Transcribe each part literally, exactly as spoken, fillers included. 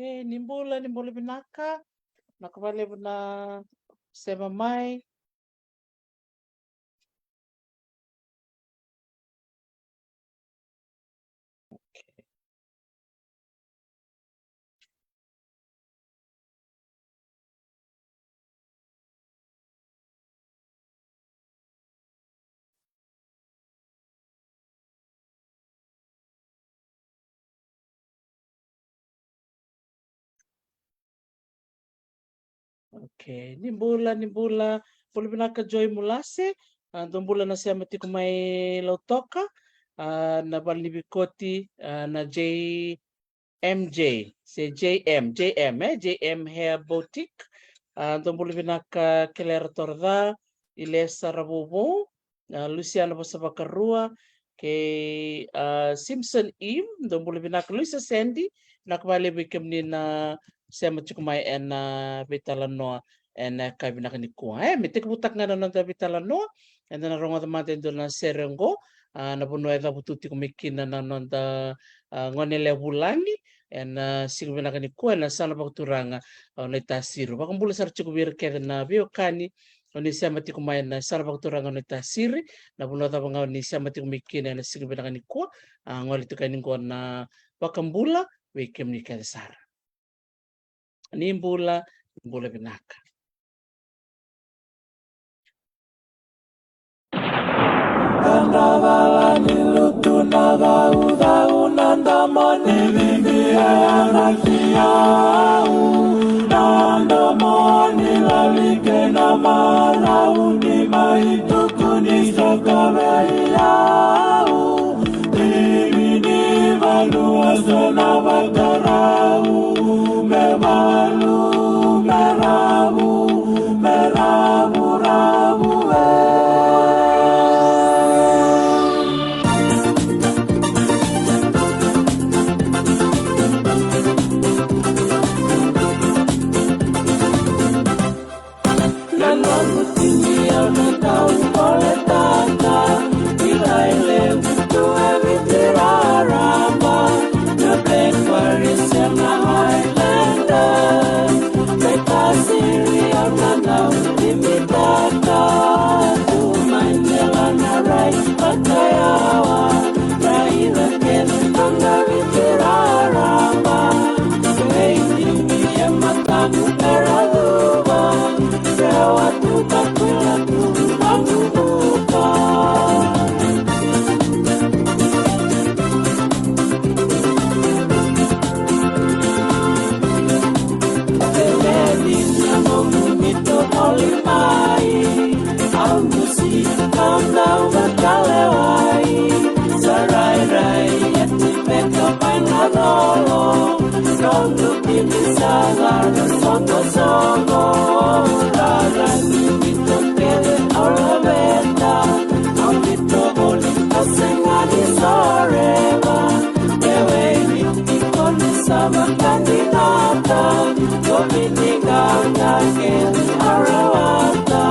E, ni bula, ni bula vinaka. Vinaka vakalevu na sema mai. Okay. Okay, ni bula, ni bula. Bula vinaka Joy Mulase. A, dou bula na sema tiko mai Lautoka. A, na vale ni veikoti, a, na J M J, se J M, J M, e, J M Hair Boutique. A, dou bula vinaka Kelera Torca, Ilesa Ravouvou, a, Luciana Vosavakarua, kei, a, Simpson Im, dou bula vinaka Luisa Sandy, vinaka vakalevu vei kemuni na sema tiko mai ena veitalanoa ena yakavi vinaka nikua. E, me tekivutaka ga na noda veitalanoa, eda na rogoca mada e dua na sere oqo, a, na vanua e cavutu tiko mai kina na noda, a, gone yalewa vulagi, ena siga vinaka nikua, ena yasana vakaturaga o Naitasiri. Vakabula sara tiko vei ira kece na veiwekani o ni sema tiko mai ena yasana vakaturaga o Naitasiri, na vanua cava ga o ni sema tiko mai kina ena siga vinaka nikua, a, gole tiko yani qo na vakabula vei kemuni kece sara. Ni bula, ni bula vinaka. Dandavala ni lutu na caucau, na domo ni vivia na kiau, na domo ni lalike na marau, ni mai tuku ni saka vei au. Bibi ni vanua sa na vakarau, me valu, me ravu, me ravu, ravu e. Na noqu timi au na dau koletaka, kilai levu tu e Viti raraba, na Blackberry se na Highlander. Naitasiri au na dau timitaka, tu mai Nela na rai vakayawa, rai na kena na Viti raraba. Vei timi e mataqu era cuva, Sa rairai e tibeka mai na lolo, noqu timi sa caka soqosoqo. Rara ni vito kece au laveta, au vito voli ka sega ni soreva. E wei ni tiko ni sa vakadinata, ko vini qaqa kece au rawata.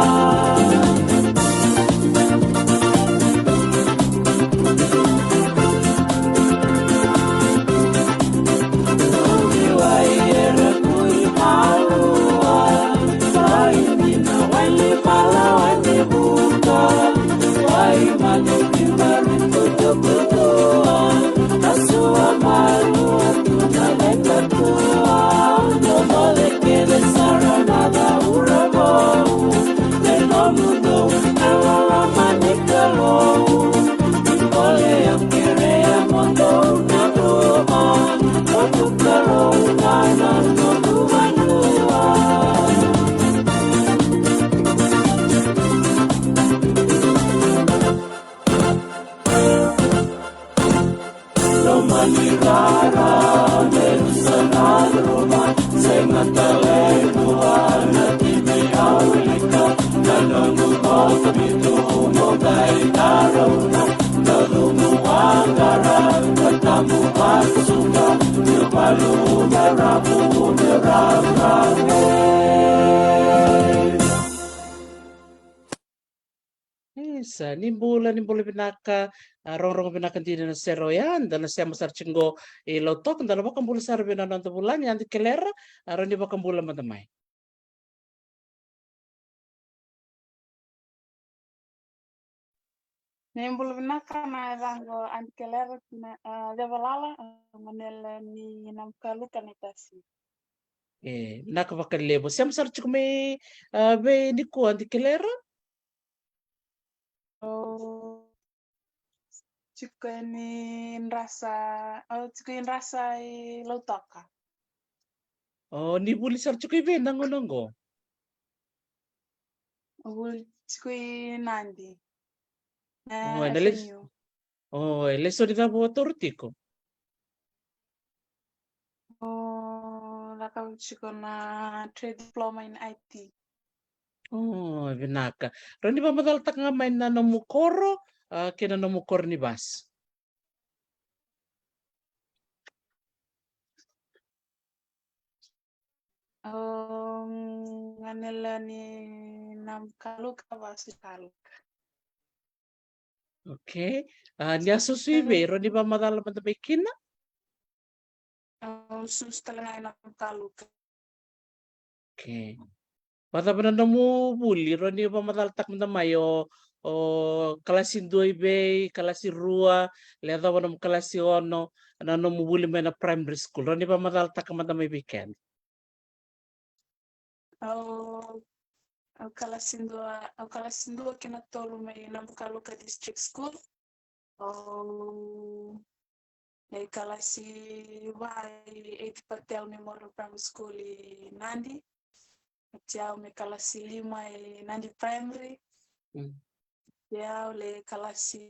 Loma ni rara, me rusa na loma, sega tale e dua na timi au wilika, na noqu moto bitu mo qai tarauna, na lumu vaqara, na tabu vasuka, na valu me ravu, me ravu, ravu. Isa. Ni bula, ni bula vinaka. A, rogorogo vinaka dina na sere oya, da na sema sara tiko qo i Lautoka, da na vakabula sara vei na noda vulagi Adi Kelera. A, rawa ni vakabula mada mai. Ni bula vinaka, na yacaqu o Adi Kelera, na, a, Cevalala, a, gone ni Namukaluka, Naitasi. E, vinaka vakalevu. Sema sara tiko mai, a, vei nikua Adi Kelera? O, tiko e ni drasa, o, tiko i drasa i Lautoka. O, ni vuli sara tiko i vei na gauna qo? O, vuli tiko i Nadi. Na O, e na les-, S M U. O, e lesoni cava o taura tiko? O, cakava tiko na trade diploma in I T. O, vinaka. Rawa ni vakamacalataka ga mai na nomu koro, a, kei na nomu koronivasi. O, gone lewe ni Namukaluka, Vasu Kaluka. Okay. A, ni a susu i vei, rawa ni vakamacala mada mai kina? Au susu tale ga i Namukaluka. Okay. Vakacava na nomu vuli, rawa ni vakamacalataka mada mai o, o kalasi dua i vei, kalasi rua, le yacova nomu kalasi ono, na nomu vuli mai na primary school. Rawa ni vakamacalataka mada mai vei keda. Au, au kalasi dua, au kalasi dua kina tolu mai Namukaluka District School. Au, e kalasi va i Eighty Patel Memorial Primary School i Nadi. Oti au me kalasi lima i Nadi Primary. Mm. Oti au le kalasi,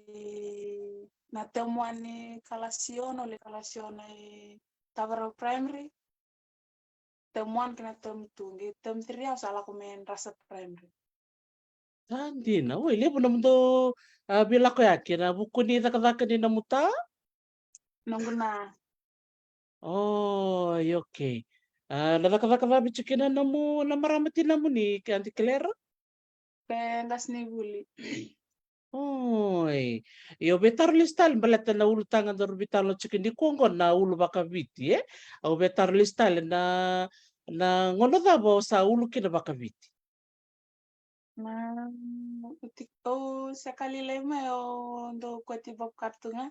na term one ni kalasi ono, le kalasi ono i Tavarau Primary. Term one kei na term two, qai term three au sa lako mai Drasa Primary. Sa dina. Oi, levu nomudou, a, veilakoyaki ena vuku ni cakacaka ni nomu ta? Noqu na. Oi, okay. A, na cakacaka cava e tu kina na nomu, na marama tinamuni, kei Adi Kelera? Qase ni vuli. Oi. Io, au via taro lesu tale baleta na ulutaga daru veitalanoa tiko nikua qo, na ulu vakaviti, e? Au via taro lesu tale na, na gauna cava o sa ulu kina vakaviti? Na, oti, au se ka lailai mai au dau kauti vavu katuga.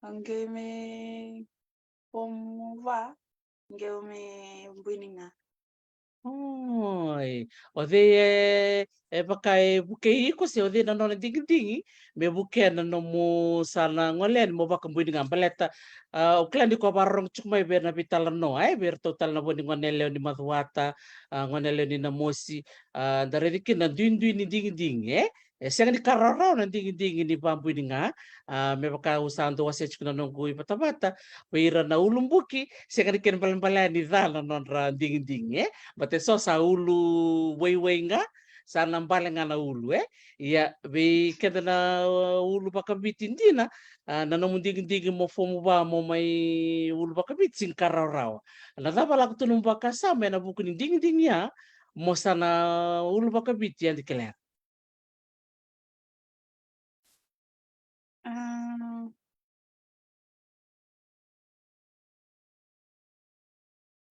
Au qai me form va, qai au me Buiniga. Oi, o cei e, e vaka e vukei iko, se o cei na nona digidigi me vukea na nomu sa na gole yani mo vakabuiniga baleta, a, au kila ni ko vakarorogo tiko mai vei ira na veitalanoa, e, vei iratou tale na vo ni gone yalewa ni Macuata, a, gone yalewa ni Namosi, a, da raici kina na duidui ni digidigi, e? E sega ni ka rawarawa na digidigi ni vabuiniga, a, me vaka au sa dau wasea tiko na noqu ivatavata, vei ira na ulubuki, sega ni kena balebale ni ca na nodra digidigi, e? Baleta eso sa ulu waiwai ga, sa na bale ga na ulu, e? Ia, vei keda na, uh, ulu vakaviti dina, a, na nomu digidigi mo form va mo mai ulu vakaviti, sega ni ka rawarawa. Na cava lako tu nomu vakasama ena vuku ni digidigi ya, mo sa na ulu vakaviti, Adi Kelera? A,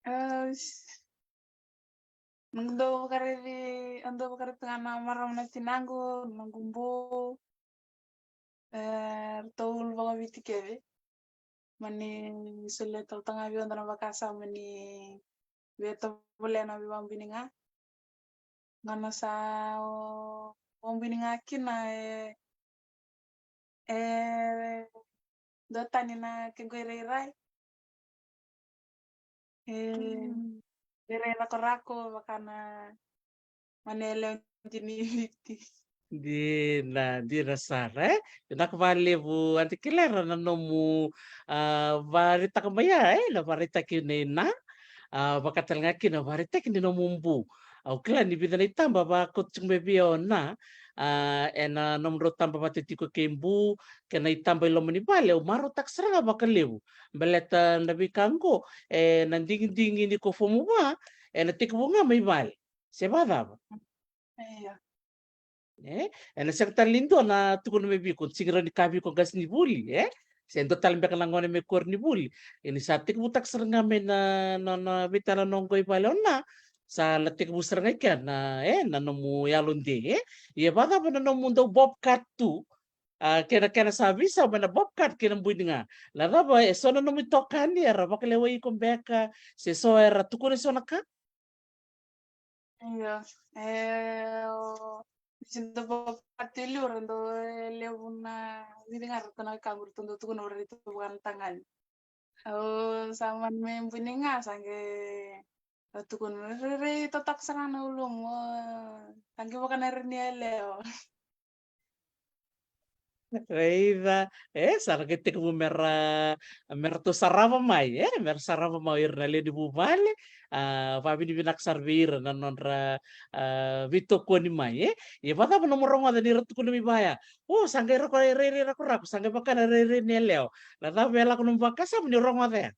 a, s-, noqu dau vakaraici, au dau vakaraici ga na marama na tinaqu, noqu bu, e, ratou ulu vakaviti kece. Mani solia tale ga vei au dua na vakasama ni via tovolea na veivabuiniga. Gauna sa, o, vabuiniga kina, e, e, dua tani na kequ irairai. E, mm, irairai rakorako, vaka na gone yalewa ni Viti. Dina, dina sara, e? Vinaka vakalevu, Adi Kelera, na nomu, a, vakaraitaka mai ya, e? Na vakaraitaki nei Na, a, vaka tale ga kina na vakaraitaki ni nomu bu. Au kila ni vica na itaba vakauta tiko mai vei au o Na, a, ena nomudrau taba vata tiko kei bu, kei na itaba i loma ni vale, au marautaka sara ga vakalevu. Baleta na veika qo, e, na digidigi ni ko form va, ena tekivu ga mai vale. Se vakacava? Io. E, ena sega tale ni dua na tukuna mai vei iko, sega ni rawa ni kaya vei iko qasenivuli, e? Se dua tale beka na gone mai koronivuli. Ia ni sa tekivutaka sara ga mai na, na, na veitalanoa qo i vale o Na, sa na tekivu sara ga i kea na, e, na nomu yalode, e? Ia vakacava na nomu dau bobcat tu, a, kena, kena sa veisau mai na bobcat kei na buiniga? Na cava, e so na nomu itokani era vakalewai iko beka, se so era tukuna e so na ka? Io, e, o, ni se dau vakatiliu ra dau, e, levu na vica ga ratou na wekaqu ratou dau tukuna au, ratou vaka na tagane. Au sa mani me buiniga sa qai, au tukuna rairai totaka sara na ulumu, o, sa qai vaka na rere ni yalewa. Raica, e, sa ra qai tekivu mera, mera tou sarava mai, e, mera sarava mai o ira na lewe ni vuvale, a, vakavinavinaka sara vei ira na nodra, a, veitokoni mai, e. Ia vakacava nomu rogoca ni ra tukuna mai vaya? O, sa qai rako, rairai rakorako, sa qai vaka na rairai ni yalewa. Na cava e lako nomu vakasama ni rogoca ya?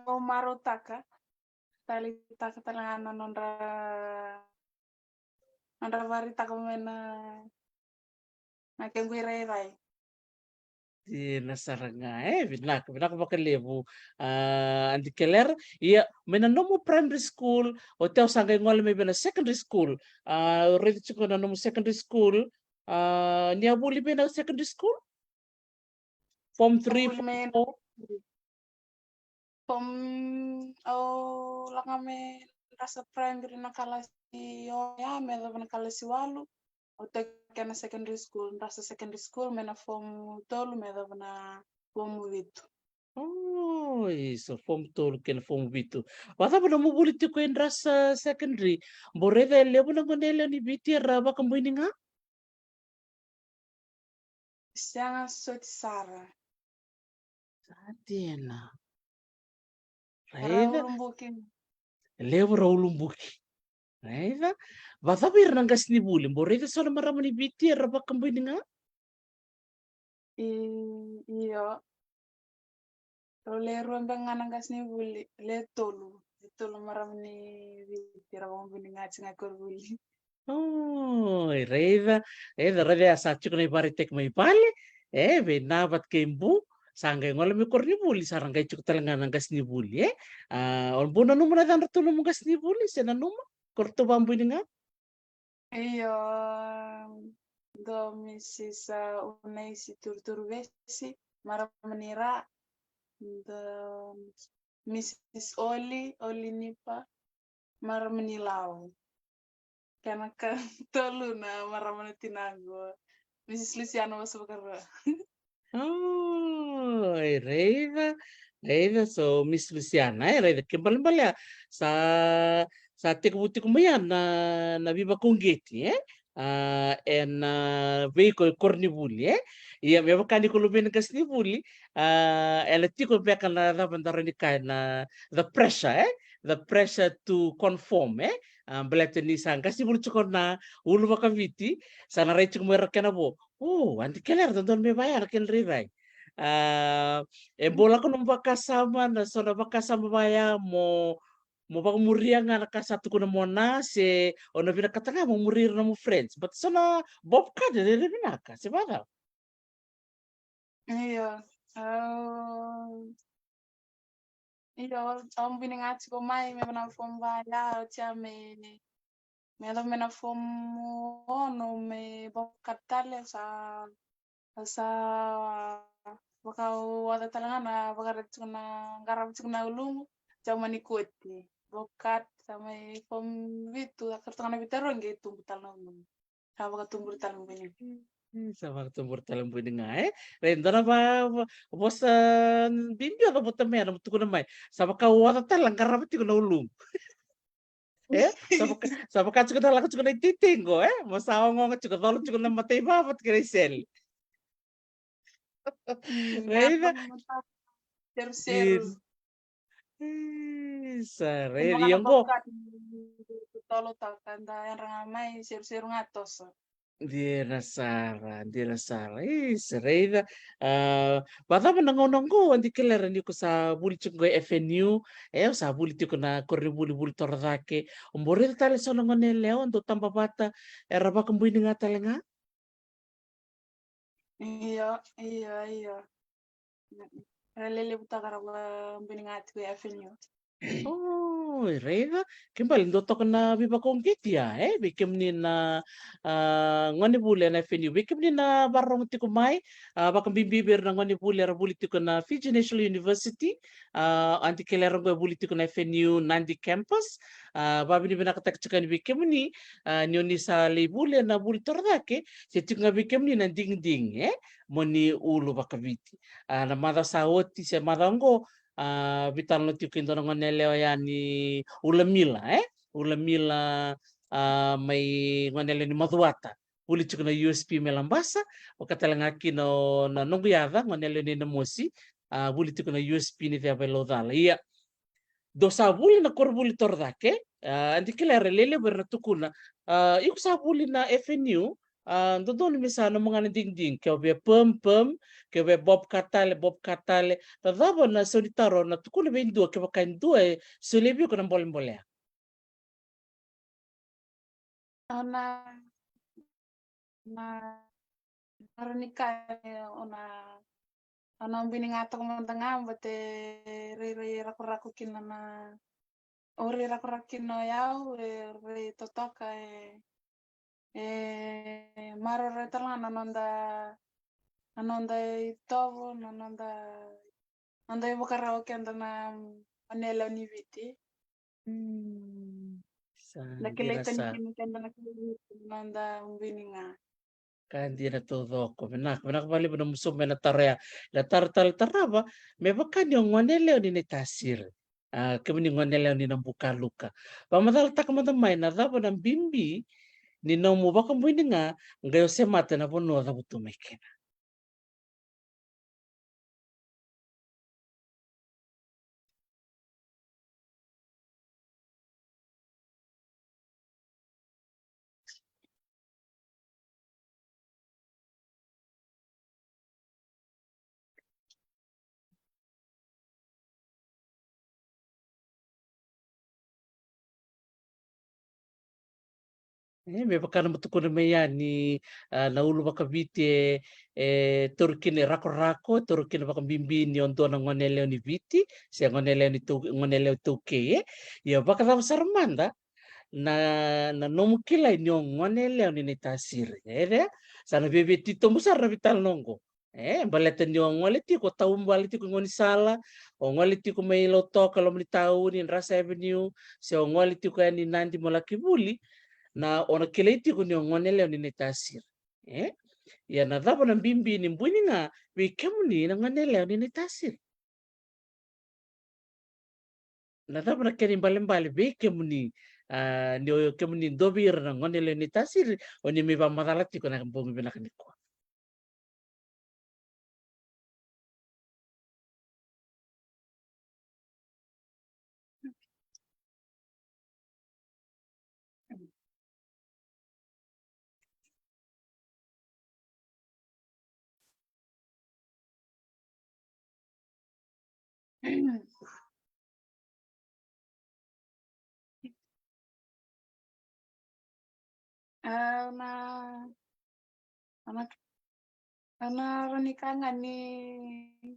Au marautaka, taleitaka tale ga na nodra, nodra vakaraitaka mai na, na kequ irairai. Dina sara ga, e, vinaka, vinaka vakalevu, a, Aunty Kelera. Ia, mai na nomu primary school, oti au sa qai gole mai vei na secondary school. A, raici tiko na nomu secondary school, a, ni a vuli vei na secondary school? Form three, form four? Form, au lako mai Drasa Primary na kalasi ono, me yacova na kalasi walu. Au tiko kina na secondary school, Drasa Secondary School, mai na form tolu me yacova na form vitu. Oi, so form tolu kei na form vitu. Vakacava nomu vuli tiko e Drasa Secondary? Bau raica e levu na gone yalewa ni Viti era vakabuiniga? Sega soti sara. Sa dina. Raica. Ra ulubuki. Levu ra ulubuki. Raica. Vakacava ira na qasenivuli? Bau raica so na marama ni Viti era vakabuiniga? I, io. Rau le rua beka ga na qasenivuli, le tolu. Le tolu marama ni Viti ra vakabuiniga tiko ga koronivuli. Oi, raica, raica, raica, sa tiko na ivakaraitaki mai vale, e, vei Na vata kei Bu, sa qai gole mai koronivuli, sa ra qai tiko tale ga na qasenivuli, e. A, o bau nanuma na yacadratou nomu qasenivuli, se nanuma, ko ratou vakabuiniga? Io, dua Missus, a, Unaisi Turuturuvesi, marama ni Ra, dua Missus Oli, Oli Nipa, marama ni Lau. Kena ka tolu na marama na tinaqu, Missus Luciano Vosavakarua. Oi, raica, raica, so Miss Luciana, e, raica, ke balebale ya, sa, sa tekivu tiko mai ya na, na veivakauqeti, e? A, ena, a, vei iko e koronivuli, e? Ia, me vaka ni ko luve ni qasenivuli, a, ena tiko beka na cava da rawa ni kaya na, the pressure, e? The pressure to conform, e? A, baleta ni sa qasenivuli tiko na ulu vakaviti, sa na rai tiko mai ira kena vo. O, Aunty Kelera, dodonu me vaya na kena rairai. A, e bau lako nomu vakasama, na so na vakasama vaya mo, mo vakamuria ga na ka sa tukuna mai o Na, se o na vinakata ga mo muri ira nomu friends. But so na bobcat e rairai vinaka, se vakacava? Io, au, io, au buiniga tiko mai me na form va ya, oti ya me, me yacova me na form ono me bobcat tale, sa, sa vakaoca tale ga na vakaraica tiko na, qarava tiko na uluqu, oti ya mani koti. Bobcat, sa mai form vitu, sa karata ga na veitarogi, qai tubu tale na uluqu. Sa vakatuburi tale na buiniga. Mm, sa vakatuburi tale na buiniga, e? Raica, dua na va, va, vosa bibi o cavuta mai, na tukuna mai. Sa vakaoca tale, qarava tiko na uluqu. E? Sa vaka, sa vaka tiko na lako tiko na iteitei qo, e? Mo sa ogaoga tiko, cola tiko na mataivalu vata kei na isele. Mm, raica. Seruseru. Ii, sa raica. Ia qo. Totolo toka, da yadra ga mai, seruseru ga toso. Dina sara, dina sara. Isa, raica. A, vakacava na gauna oqo, a, dikeva ni ko sa vuli tiko qo e F N U, e, o sa vuli tiko na koronivuli, vuli torocake. O bau raica tale so na gone yalewa dau taba vata, era vakabuiniga tale ga? Io, io, io. Era lelevutaka, ra vakabuiniga tiko e F N U. O, raica. Ke bale dau toka na veivakauqeti ya, e, vei kemuni na, a, gonevuli ena F N U. Vei kemuni na vakarorogo tiko mai, a, vakabibi vei ira na gonevuli era vuli tiko na Fiji National University, a, a dikeva oqo e vuli tiko na F N U Nadi campus. A, vakavinavinakataki tiko yani vei kemuni, a, ni oni sa lai vuli ena vuli torocake, se tiko ga vei kemuni na digidigi, e, mo ni ulu vakaviti. A, na macawa sa oti se macawa oqo, a, veitalanoa tiko kei dua na gone yalewa yani, Ulamila, e? Ulamila, a, mai gone yalewa ni Macuata. Vuli tiko na U S P mai Labasa, vaka tale ga kina o na noqu yaca, gone yalewa ni Namosi, a, vuli tiko na U S P ni Ceva i Laucala. Ia, dou sa vuli na koronivuli torocake, a, a dikeva era lelevu era na tukuna. A, iko sa vuli na F N U, a, dodonu me sa nomu ga na digidigi, ke o via perm, perm, ke o via bob cut tale, bob cut tale. Na cava na sau ni taro na tukuna vei dua kevaka e dua e solia vei iko na bolebole ya? Au na, na, na rawa ni kaya, au na, au na buiniga toka mada ga, baleta e rairai rakorako kina na, au rai rakorako kina o yau, e rai totoka, e, e maroroi tale ga na noda, na noda itovo, na noda, noda ivakarau o keda na gone yalewa ni Viti. Mm. Sa na kilai dina tani sa kina keda na kilai Viti, noda buiniga. Ka dina taucoko. Vinaka, vinaka vakalevu na nomu sauma ena taro ya. Na taro tale tarava, me vaka ni o gone yalewa ni Naitasiri, a, kemuni gone yalewa ni Nabukaluka, vakamacalataka mada mai na cava na bibi ni nomu vakabuiniga, qai o semata ena vanua o cavutu mai kina. E, me vaka na nomu tukuna mai yani, a, na ulu vakaviti e, e tauri kina e rakorako, e tauri kina vakabibi ni o dua na gone yalewa ni Viti, se gone yalewa ni tau-, gone yalewa iTaukei, e. Ia vakacava sara mada na, na nomu kilai ni o gone yalewa ni Naitasiri, e, e? Sa na viavia titobu sara na veitalanoa oqo. E, baleta ni o gole tiko, o taubale tiko i gaunisala, o gole tiko mai Lautoka, loma ni tauni, Russell Avenue, se o gole tiko yani Nadi mo laki vuli, na o na kilai tiko ni o gone yalewa ni Naitasiri. E? Ia na cava na bibi ni buiniga vei kemuni na gone yalewa ni Naitasiri? Na cava na kena ibalebale vei kemuni, a, ni o kemuni dua vei ira na gone yalewa ni Naitasiri, o ni mai vakamacala tiko ena bogi vinaka nikua? Au na, au na, au na rawa ni kaya ga ni,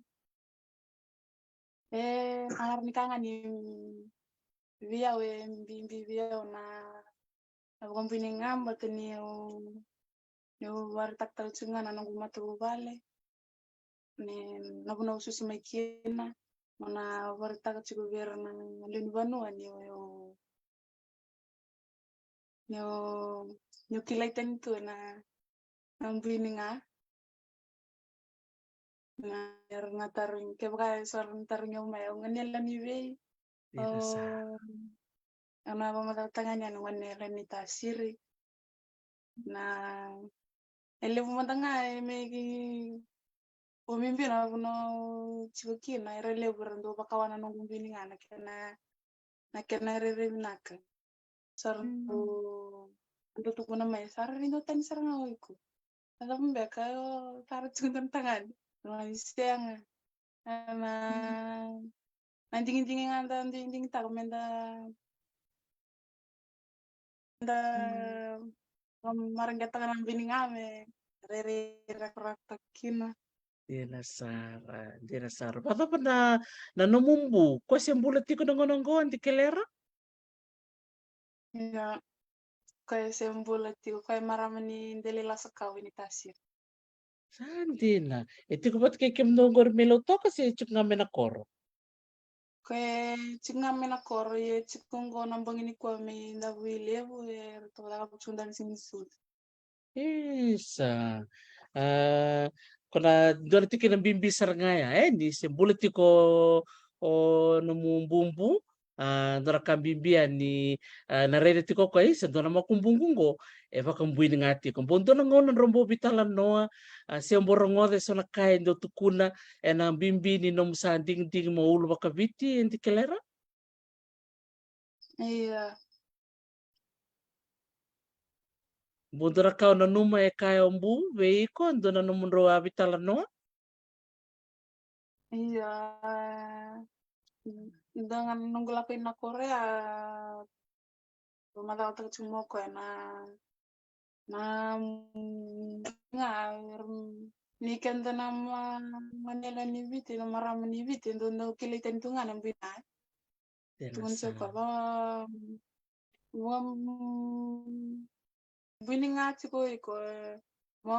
e, au na rawa ni kaya ga ni vei au e bibi vei au na, na vakabuiniga, baleta niu, niu vakaraitaka tale tiko ga na noqu matavuvale, ni na vanua au susu mai kina, mo na vakaraitaka tiko vei ira na lewe ni vanua niu, niu, niu kilai tani tu na, na buiniga. Na, era na tarogi, kevaka eso era na tarogi au mai, au gone yalewa ni vei? Io, sa. O, au na vakamacalataka yani, au gone yalewa ni Tasiri. Na, e levu mada ga e me ki, o bibi na vanua au tiko kina, era levu era dau vakawa na noqu buiniga, na kena, na kena rairai vinaka. Sa ra, mm, dau, Dou tukuna mai, sa rairai dua tani sara ga o iko. Na cava beka, o sa rairai tiko dua na tagane. Mani sega. Na, na digidigi ga da digidigi taka me da, da, mm, mareqetaka na bini ga me rairai rakorako kina. Dina sara, dina sara. Vacava na, na nomu bu, ko se bula tiko na gauna oqo, Adi Kelera? Ia, ko e se bula tiko, ko e marama ni Delailasakau, i Naitasiri. Sa dina. E tiko vata kei kemudou oqori mai Lautoka se tiko ga mai na koro? Ko e tiko ga mai na koro, ia e tiko oqo na bogi nikua mai Davuilevu, eratou cakava tiko dua na siga ni sucu. Isa. A, ko na dua na tikina bibi sara ga ya, e, ni se bula tiko o nomu bubu. A, dua na ka bibi ya ni, a, na raica tiko ko, isa, dua na makubuqu qo e vakabuini ga tiko. Bau dua na gauna drau bau veitalanoa, a, se bau rogoca eso na ka e dau tukuna ena bibi ni nomu sa digidigi mo ulu vakaviti, Adi Kelera? Ia. Bau dua na ka o nanuma e kaya o bu vei iko, dua na nomudrau a veitalanoa? Ia, dua ga na noqu lako i na koro, a, macala taka tiko mo koya na, na, mm, ga, er, ni keda na ma-, manela ni Viti, na marama ni Viti, dau, dau kilai tani tu ga na bui na. Dina sara. Tukuna tiko va, va, mm, bui ni ga tiko iko, e, mo,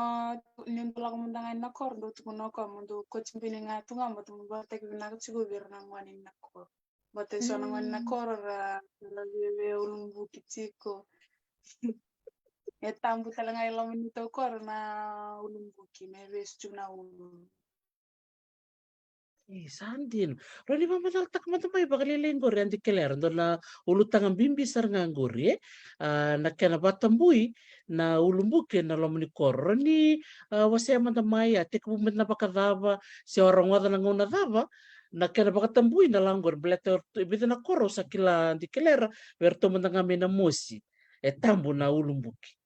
ni dau lako mada ga i na koro, dau tukuna o koya mo dau koti bui ni ga tu ga, mo dau vakataki vinaka tiko vei ira na gone ni na koro. Baleta eso na gone ni na koro ra, ra veve ulubuki tiko. E tabu tale ga i loma ni tau koro na ulubuki, me vesu tiko na ulu. E, sa dina. Rawa ni vakamacalataka mada mai vakalailai qori, Adi Kelera, dua na ulutaga bibi sara ga qori, e? A, na kena vakatabui na ulubuki ena loma ni koro. Rawa ni, a, wasea mada mai, a, tekivu mai na vakacava, se o rogoca na gauna cava na kena vakatabui na lako qori, baleta e vica na koro au sa kila, Adi Kelera, vei iratou mada ga mai Namosi e tabu na ulubuki.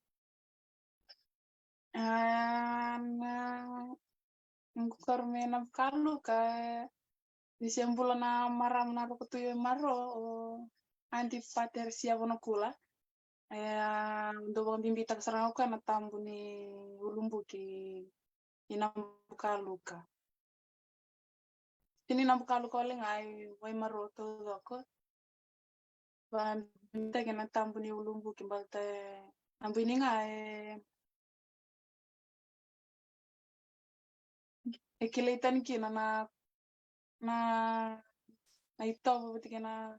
A, na, noqu koro mai Navukaluka, e, ni se bula na marama na Roko Tui e Maro, o Adi Pateresia Vonokula. E, a, dau vakabibitaka sara ga o koya na tabu ni ulubuki i Navukaluka. Tini Navukaluka wale ga i Waimaro taucoko. Vakabibitaki na tabu ni ulubuki baleta na bui ni ga e, e kilai tani kina na, na, na itovo vata kei na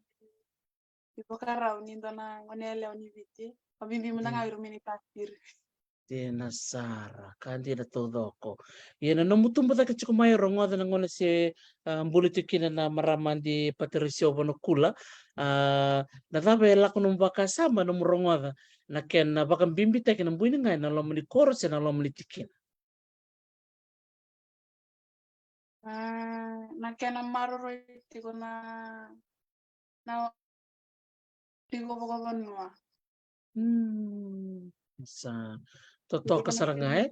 ivakarau ni dua na gone yalewa ni Viti. Vakabibi mada ga, mm, ira mai Naitasiri. Dina sara, ka dina taucoko. Ia na nomu tubu cake tiko mai, rogoca na gauna se, a, bula tiko kina na marama Adi Pateresia Vonokula. A, na cava e lako nomu vakasama, nomu rogoca na kena vakabibitaki na bui ni ga ena loma ni koro se na loma ni tikina? A, na kena maroroi tiko na, na tiko vakavanua. Mm, sa totoka sara ga, e?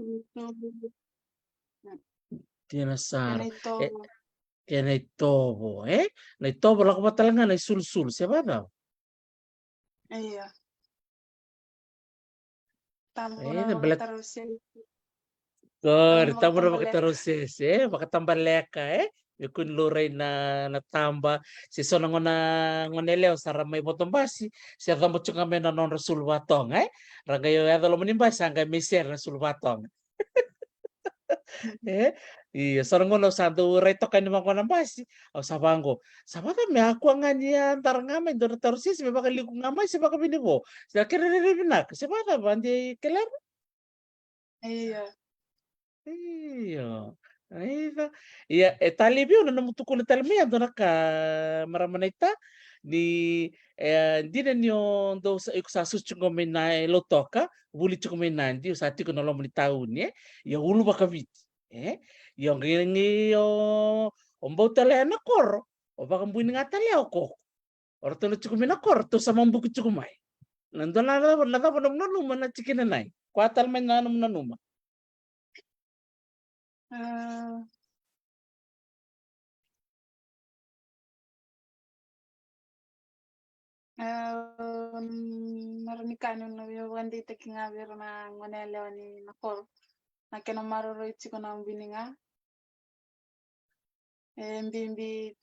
Dina sara. Kena itovo. E, kena itovo, e? Na itovo lako vata tale ga na isulusulu, se vacava? Ia. Tabu na vakatarosese. Qori, tabu na vakatarosese, e, vakatabaleka, e? Me kua ni laurai na, na taba. Se so na gone, gone yalewa sa ra mai vodo basi, se coba tiko ga mai na nodra sulu vatoga, e? Ra qai yaco loma ni basi, sa qai mai sere na sulu vatoga. E? Ia, so na gauna au sa dau rai toka yani vaqo na basi, au sa vaqo. Sa vacava me a kua ga ni a dara ga mai dua na tarosese me vakaliku ga mai se vakavinivo. Se a kere rairai vinaka. Se vacava, Adi Kelera? Ia. Io. Aica. Ia, e talei vei au na nomu tukuna tale mai e dua na ka, marama naita, ni, e, dina ni o dou sa, iko sa susu tiko mai na, e, Lautoka, vuli tiko mai Nadi, o sa tiko na loma ni tauni, e? Ia ulu vakaviti, e? Ia o qai, qai o, o bau tale na koro, o vakabui ni ga tale o koko. O ratou na tiko mai na koro, ratou sa mabuki tiko mai. Na dua na cava, na cava nomu nanuma na tikina nai? Koya tale mai na nomu nanuma. Ah, ah, na rawa ni kaya ni na via vakadeitaki ga vei ira na gone yalewa ni na koro na kena maroroi tiko na bui ni ga. E bibi,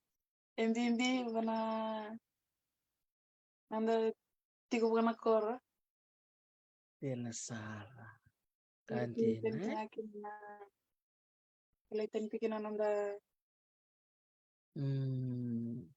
e bibi vana noda tiko vaka na koro. Dina sara. Ka dina, e? Kilai tani tiko na noda. Mm.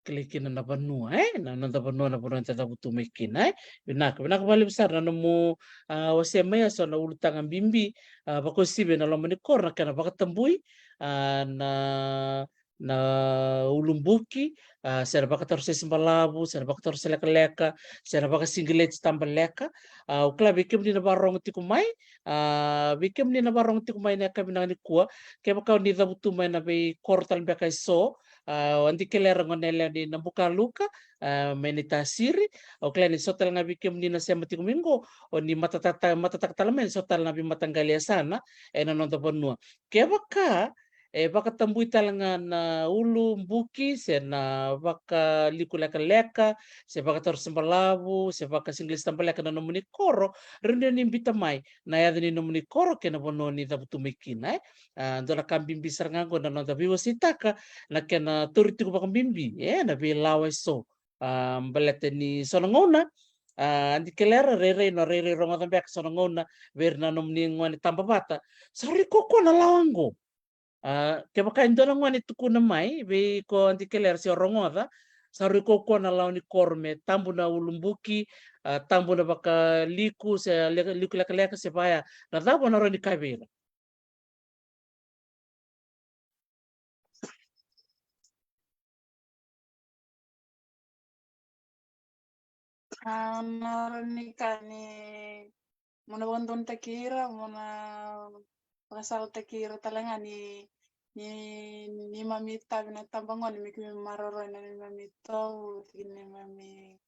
Kilai kina na vanua, e? Na noda vanua, na vanua eda cavutu mai kina, e? Vinaka, vinaka vakalevu sara na nomu, a, wasea mai eso na ulutaga bibi, a, vakauasivi ena loma ni koro na kena vakatabui, a, na, na ulubuki, a, se na vakatorosese balavu, se na vakatorosese lekaleka, se na vakasigileti tabaleka. A, au kila vei kemuni na varogo tiko mai, a, vei kemuni na varogo tiko mai na yakavi vinaka nikua, kevaka o ni cavutu mai na veikoro tale beka eso, a, o Adi Kelera gone yalewa ni Nabukaluka, a, mai Naitasiri. Au kila ni so tale ga vei kemuni na sema tiko mai qo, o ni matataka, matataka tale mai ni so tale na veimataqali yasana ena noda vanua. Kevaka e vakatabui tale ga na ulubuki se na vakaliku lekaleka se vakatorosese balavu se vakasigileti tabaleka na nomuni koro, rawa ni o ni biuta mai na yaca ni nomuni koro kei na vanua ni cavutu mai kina, e? A, dua na ka bibi sara ga qo na noda veiwaseitaka na kena tauri tiko vakabibi, e, na veilawa eso. A, baleta ni so na gauna, a, Adi Kelera, rairai, na rairai rogoca beka so na gauna vei ira na nomuni gone taba vata. Sa rui kaukaua na lawa qo. A, kevaka e dua na gone tukuna mai vei iko Adi Kelera se o rogoca, sa rui kaukaua na lawa ni koro me tabu na ulubuki, a, tabu na vakaliku se leka, liku lekaleka se vaya, na cava o na rawa ni kaya vei ira? A, na rawa ni kaya ni mo na vakadonutaki ira, mo na vakasalataki ira tale ga ni, ni, ni mami tavi na tabagone me keimami maroroi na neimami tovo, tiki ni mami,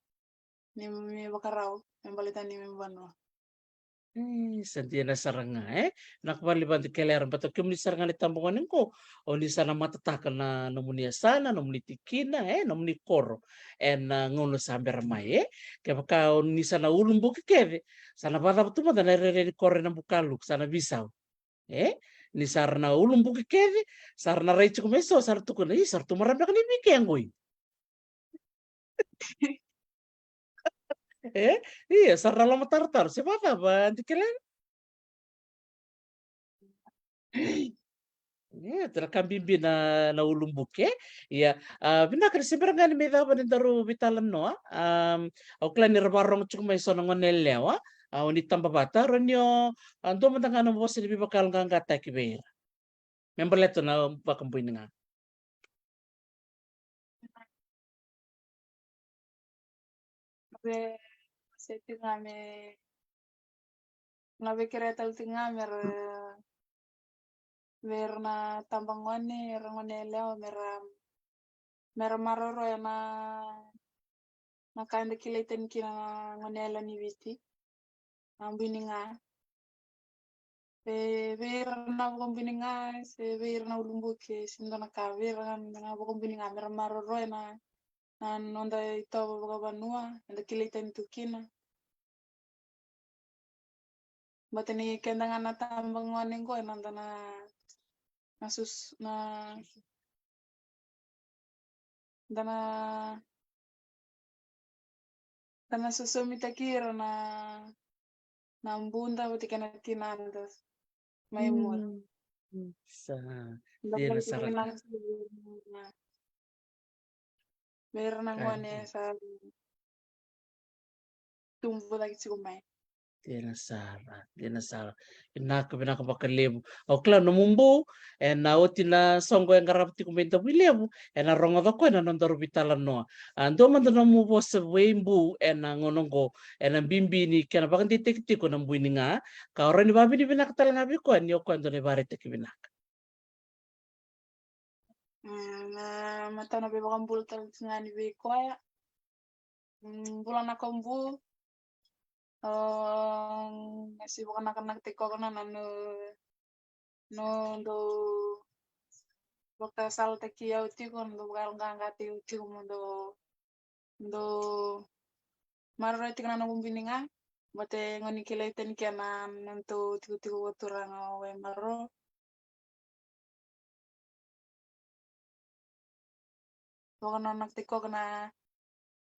ni mami vakarau me baleta ni mami vanua. E, sa dina sara ga, e? Vinaka vakalevu Adi Kelera, baleta kemuni sara ga na tabagone qo, o ni sa na matataka na nomuni yasana, nomuni tikina, e, nomuni koro ena gauna sa bera mai, e? Kevaka o ni sa na ulubuki kece, sa na vakacava tu mada na rairai ni koro ena Bukaluku, sa na veisau, e? Ni sa ra na ulubuki kece, sa ra na rai tiko mai so, sa ra tukuna, i, sa ra tu marama beka ni vei ke qoi. E? Ia, sa ra na lomatarotaro se vakacava Adi Kelera? Ia, tara ka bibi na, na ulubuki, e? Ia, a, vinaka ni se bera ga ni mai cava ni daru veitalanoa. Am, au kila ni ra varogo tiko mai so na gone yalewa, a, o ni taba vata, rawa ni o, a, dua mada ga na vosa ni veivakayaloqaqataki vei ira me baleta na vakabui ni ga. Vei, se tiko ga me, na vei kerea tale tiko ga me ra, vei ira na tabagone, ira gone yalewa, me ra, me ra maroroya na, na ka eda kilai tani kina na gone yalewa ni Viti, na bui ni ga. Vei, vei ira na vakabui ni ga, se vei ira na ulubuki, se dua na ka, vei ira na vakabui ni ga, me ra maroroya na, na noda itovo vakavanua eda kilai tani tu kina. Baleta ni keda ga na tabagone qo, eda na, na sus, na, da na, da na sosomitaki ira na, na buda vata kei na tinada mai muri. Mm. Sa, da dina sara. Vei ira na gone sa tubu cake tiko mai. Dina sara, dina sara. Vinaka, vinaka vakalevu. Au kila nomu bu ena oti na soqo e qarava tiko mai Davuilevu, ena rogoca o koya na nodaru veitalanoa. A, dua mada nomu vosa veibu ena gauna oqo, ena bibi ni kena vakadeitaki tiko na bui ni ga, ka o rawa ni vakavinavinaka tale ga vei koya ni o koya dua na ivakaraitaki vinaka. Mm, na matana veivakabula tale tiko ga ni vei koya. Mm, bula na kobu. Ah, na si vakanakanaka tiko na na no no dou vakasalataki au tiko, no dou vakayaloqaqataki au tiko mo dou dou maroroi tiko na noqu bui ni ga. Vata e gone kilai tani kena na tou tikotiko vakaturaga o e maro. Vakanananaka tiko na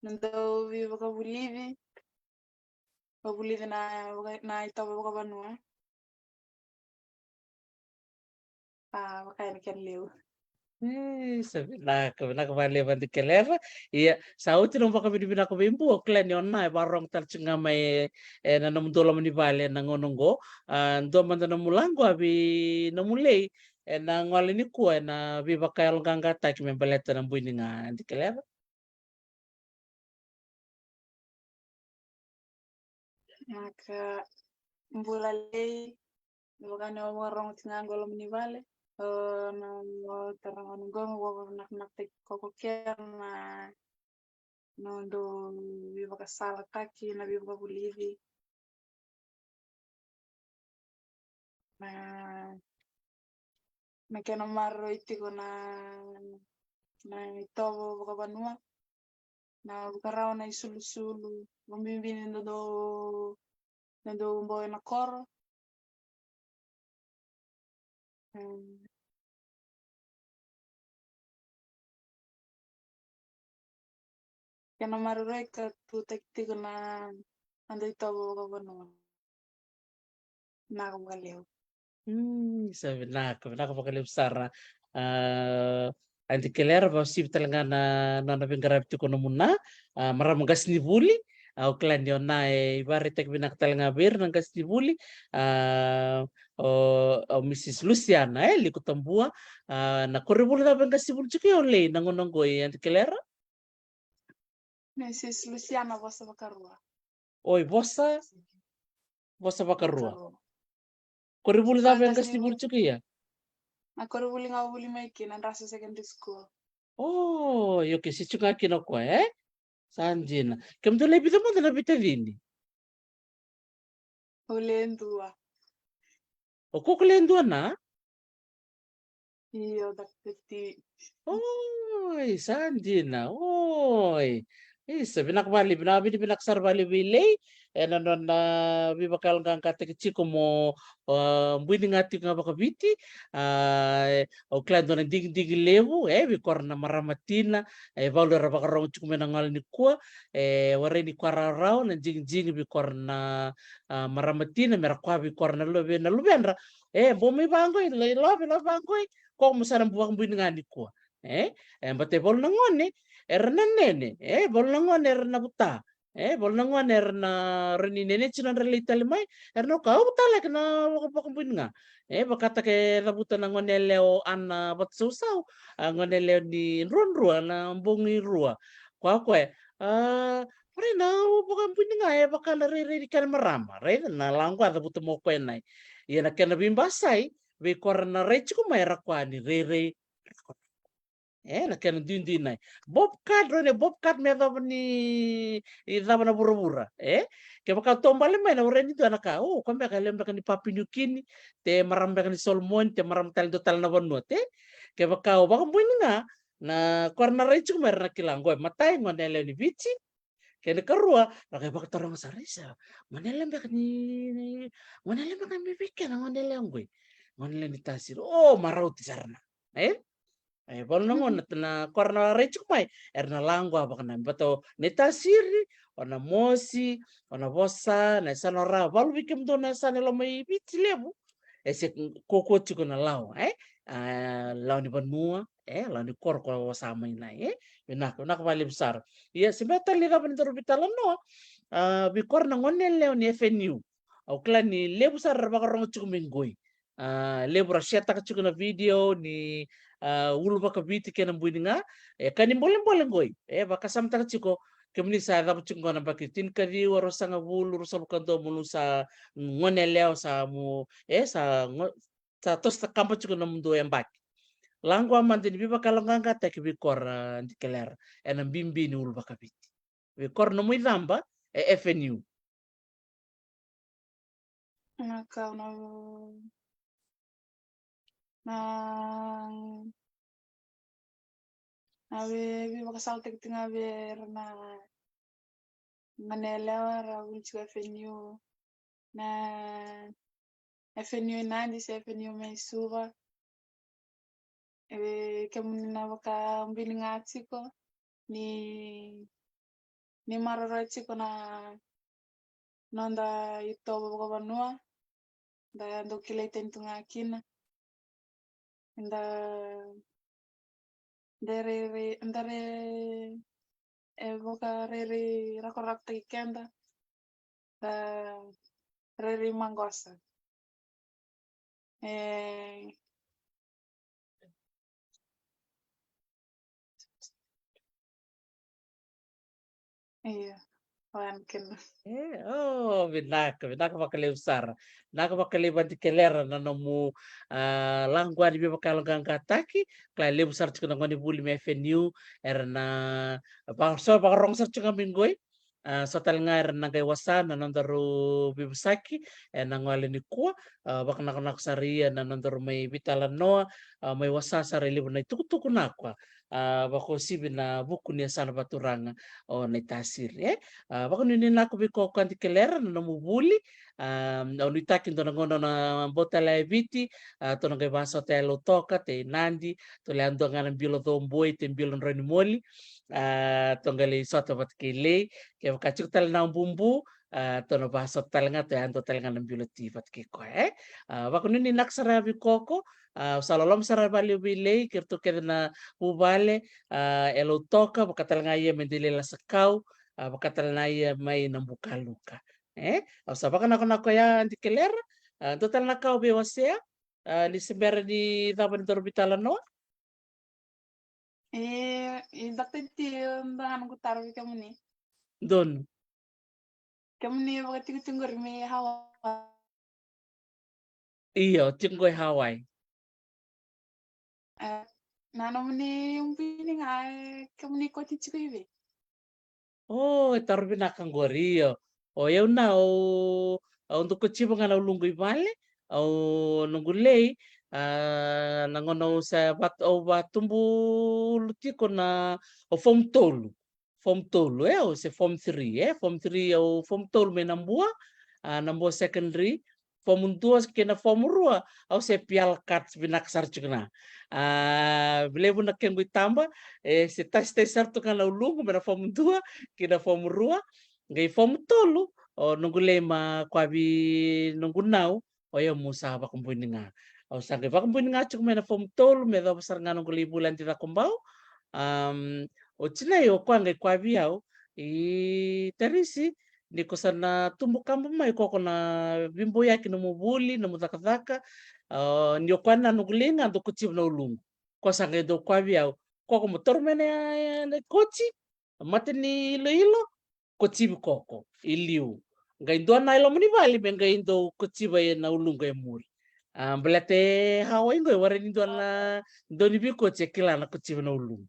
na dou veivakavulici, vakavulici na vaka na itovo vakavanua. A vaka yani kena levu. E sa vinaka, vinaka vakalevu Aunty Kelera. Ia sa oti na vakavinavinaka vei Bua, au kila ni o na e vakarorogo tale tiko ga mai e na nomudou loma ni vale na gauna oqo. A dua mada na mulaqu a vei na mulei e na gole ni kua e na veivakayaloqaqataki me baleta na bui ni ga Aunty Kelera. Maka bula lei, vaka ni o vakarorogo tiko ga qo loma ni vale. O na o tara gona qo mo vavanakanaka tiko ko kera na na dou veivakasalataki na veivakavulici. Na na kena maroroi tiko na na itovo vakavanua, na vakarau na isulusulu, vakabibi ni dodou na dou bau ena koro. Mm. Kena maroroi ka tutaki tiko na na dou itovo vakavanua. Vinaka vakalevu. Mm, sa vinaka, vinaka vakalevu sara. A Aunty Kelera, vakauasivi tale ga na nona veiqaravi tiko na muna a marama qasenivuli. Au kila ni o na e ivakaraitaki vinaka tale ga vei ira na qasenivuli. A o o Mrs Luciana e Likutabua. A na koronivuli cava e qasenivuli tiko i o lei na gauna oqo i Aunty Kelera? Mrs Luciana Vosa Vakarua. Oi, Vosa Vosa Vakarua. Vakarua. Koronivuli cava e qasenivuli tiko ia? Na koronivuli ga au vuli mai kina, Drasa Secondary School. O, io, ke si tiko ga kina o koya e? Sa dina. Kemudou lai vica mada na veitacini? Au le dua. O koko le dua na? Io, dakapeti. Oi, sa dina. Oi. Isa, vinaka vakalevu, vinaka, vinavinaka sara vakalevu vei lei ena nona veivakayaloqaqataki tiko mo a bui ni ga tiko ga vakaviti. A au kila e dua na digidigi levu e vei kora na marama tina e valu era vakarorogo tiko mai na gole ni kua. E warai ni kua rawarawa na digidigi vei kora na a marama tina mera kua vei kora na luve na luvedra. E bau mai vaqoi, love, love vaqoi. Ko mo sa na vakabui ni ga ni kua. E e bata e valu na gone era na nene, e valu na gone era na vuta. E valu na gone era na rawa ni nene tiko na nodra lai tale mai, era na kau vuta laki na vakabui ni ga. E vakataka e cavuta na gone yalewa o Ana Vatasausau, a gone yalewa ni Druadrua na bogi rua. Koya koya a Rai na vakabui ni ga e vaka na rairai ni kena marama, rai na laqu a cavuta mo koya nai. Ia na kena veibasai vei kora na rai tiko mai era koya ni rairai. E na kena duidui nai. Bob cut, rai na bob cut me yacova ni i cava na vuravura. E kevaka taubale mai na warai ni dua na ka, o koya beka e lewe beka ni Papua New Guinea, te marama beka ni Solomoni, te marama tale dua tale na vanua te. Kevaka o vakabui ni ga na kora na rai tiko mai era na kila qo e matai gone yalewa ni Viti. Kena karua, ra qai vakataroga sara, isa, gone yalewa beka ni, ni, gone yalewa beka me vei kena gone yalewa qoi. Gone yalewa ni Tasiri. O, marauti sara na. E? E, valu na gone, na kora na rai tiko mai, era na laqu a vakanami. Bata o na i Tasiri, o na Mosi, o na Vosa, na yasana o Ra, valu vei kemudou na yasana e loma i Viti levu. E se kaukaua tiko na lawa, e? A, lawa ni vanua, e? Lawa ni koro ko sa mai nai, e? Vinaka, vinaka vakalevu sara. Ia, se bera tale ni cava ni daru veitalanoa, a, vei kora na gone yalewa ni F N U. Au kila ni levu sara era vakarorogo tiko mai qoi. A, levu ra share-taka tiko na video ni, a, uluvakaviti kei na bui ni ga. E ka ni bolebole qoi. E, vakasamataka tiko, kemuni sa yacova tiko qo na yabaki tinikaciwa, ruasagavulu, ruasagavulu ka dua, mo ni sa gone yalewa sa mo, e, sa go, sa toso cakava tiko na nomudou yabaki. Laqu a mada ni veivakayaloqaqataki vei kora, a, Aunty Kelera, ena bibi ni uluvakaviti. Vei koro nomu icaba, e F N U. Na kau na, na, na vei, veivakasalataki tu ga vei ira na, na gone yalewa ra vuli tiko F N U. Na F N U i Nadi se F N U mai Suva. E, kemuni na vakabini ga tiko ni, ni maroroya tiko na noda itovo vakavanua, da dau kilai tani tu ga kina. Da, da rairai, da rai, e vakarairai rakorakotaki keda, da rairai maqosa. E, io, vaka kina. E, o, vinaka, vinaka vakalevu sara. Vinaka vakalevu Aunty Kelera na nomu, a, laqu ni veivakayaloqaqataki. Kila e levu sara tiko na gone vuli mai F N U era na, va, so vakarogo sara tiko ga mai qoi. A, so tale ga era na qai wasa na nodaru veivosaki ena gole nikua. A, vakanakonako sara ia na nodaru mai veitalanoa, a, mai wasa sara e levu na itukutuku nakua, a, vakauasivi na vuku ni yasana vaturaga o Naitasiri, e. A, vakanuinui vinaka vei koko Aunty Kelera na nomu vuli. A, au nuitaki dua na gauna na bau tale e Viti, a, tou na qai vasota e Lautoka, tei Nadi, tou lai yadua ga na bilo Coboi, tei bilo Droinimoli. A, tou qai lai sota vata kei Lei, kevaka tiko tale na bubu, a, tou na vasota tale ga, tou yadua tale ga na bilo Ti vata kei koya, e. A, vakanuinui vinaka sara vei koko, a, au sa loloma sara vakalevu vei Lei kei ratou kece na vuvale, a, e Lautoka, vaka tale ga ia me dei lai lasa kau, a, vaka tale ga ia mai Nabukaluka. E, au sa vakanakonako ya Aunty Kelera, a, dua tale na ka au via wasea, a, ni se bera ni cava ni daru veitalanoa. E, e, Doctor T, dua ga noqu taro vei kemuni. Donu. Kemuni vakatikotiko qori mai Hawaii. Io, tiko qo e Hawaii. E, na nomuni bini ga, e, kemuni koti tiko i vei? O, e taro vinaka qori, io. O yau na, au, au dau kotiva ga na uluqu i vale, au noqu Lei, a, na gauna au sa va, au vatubu tiko na, au form tolu. Form tolu, e, au se form three, e, form three, au form tolu mai Nabua, a, Nabua Secondary, form dua kei na form rua, au se piala kat vinaka sara tiko na. A, levu na kequ itaba, e, se tasitasi sara tu ga na uluqu mai na form dua kei na form rua, qai form tolu, o noqu Lei ma koya vei noqu nau, o yau meu sa vakabuni ga. Au sa qai vakabuni ga tiko mai na form tolu, me yacova sara ga noqu lai vuli Adi Cakobau. Am, o tinai o koya qai koya vei au, i Tarisi, ni ko sa na tubu kaba mai, ko ko na veiboyaki nomu vuli, nomu cakacaka. A, ni o koya na noqu Lei ga dau kotiva na uluqu. Ko sa qai dau koya vei au, ko ko mo taura mai na, na koti, mata ni iloilo, kotivi ko ko i liu. Qai dua na i loma ni vale me qai dau kotiva na uluqu e muri. A, baleta e Hawaii qo e warai ni dua na dau ni veikoti e kila na kotiva na uluqu.